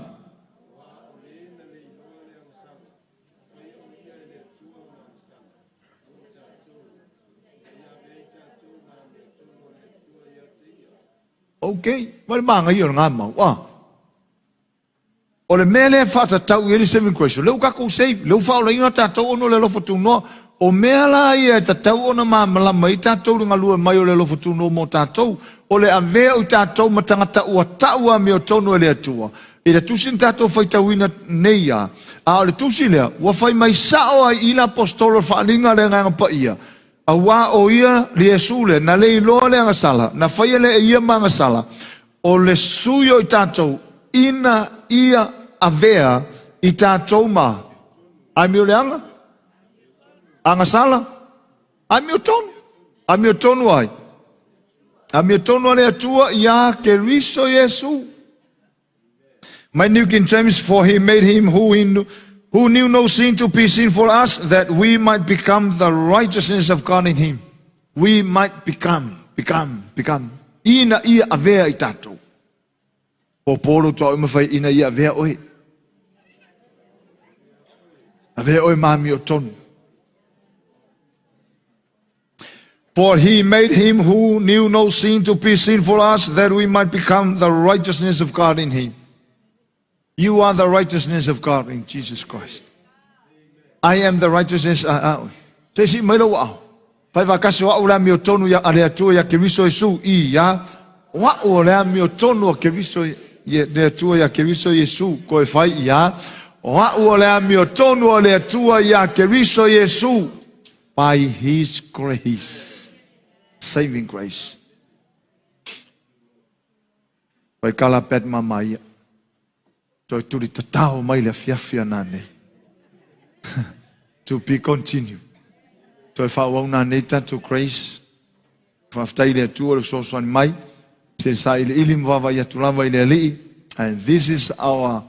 Ok, ma le magaia o lena mau, a. O le mea lea e faatatau i ai le saving grace, o lea ua tatou save, lea ua faaolaina tatou ona o le alofa tunoa. O mea la ia e tatau ona malamalama ai tatou i le galue mai o le alofa tunoa mo tatou, o le avea o i tatou ma tagata ua tau amiotonu e le Atua i le tusi na tatou faitauina nei a, a o le tusi lea ua fai mai sao ai i le Aposetolo le faaaliga a le Agaga Paia, Auā o ia le Iesu lea, na le iloa le agasala, na faia lea e ia ma agasala, o le sui o i tatou, ina ia avea i tatou ma amioleaga, agasala, amiotonu, amiotonu ai, amiotonu a le Atua iā Keriso Iesu. My New King James, for he made him who, he knew, who knew no sin to be sin for us, that we might become the righteousness of God in him. We might become, become, become. Ina ia avea i tatou. Pōpō lo toa uma whai ina ia avea oe. Avea oe mami o tonu. For he made him who knew no sin to be sin for us, that we might become the righteousness of God in him. You are the righteousness of God in Jesus Christ. I am the righteousness. Se si mai lau au. Fai whakasi o au le amiotonu ia a le Atua ia Keriso Iesu i ia. O au o le amiotonu a Keriso ia le Atua ia Keriso Iesu ko e fai ia. O au o le amiotonu a le Atua ia Keriso Iesu. By His grace, saving grace. Whai kala pet mama ia. Toe tuli tatao mai le afiafi ana nei. To be continued. Toe whaawau nā nei tatou grace. Faafetai i le Atua le fesoasoani mai. Se sa iliili ma vaavaai atu lava i le Alii. And this is our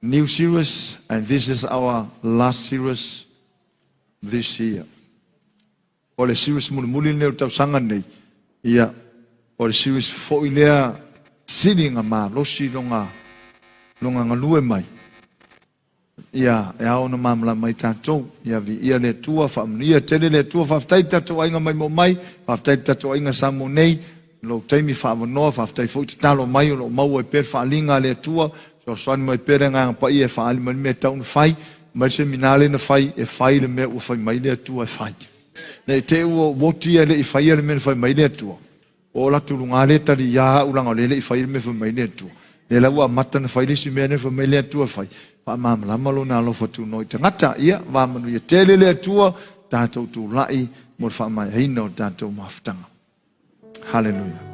new series and this is our last series this year. O le series mulimuli lenei o le tausaga lenei, ia, o le series foi lea sili na malosi lona, lona galue mai. Ia, e ao ona malamalama ai tatou. Ia viia le Atua, faamanuia tele le Atua, faafetai i tatou aiga mai mo mai, faafetai i tatou aiga Samoa nei, lou taimi faavanoa, faafetai foi tatalo mai o lo o maua ai pea le faaaliga a le Atua, fesoasoani mai pea le Agaga Paia e faaali mai le mea e tatau ona fai, mai le semina lea na fai, e fai le mea ua fai mai le Atua e fai. Nei te i ua oti ia e le i faia le mea na fai mai le Atua. Ua oo atu luga lea tali ia au leaga o lea e le i faia le mea fai mai le Atua. Lea la ua amata ona fai le isi mea lea fai mai le Atua e fai. Faamalamalama lona alofa tunoa i tagata. Ia, va manuia tele le Atua, tatou tulai mo le faamaeaina o le tatou mafutaga. Hallelujah.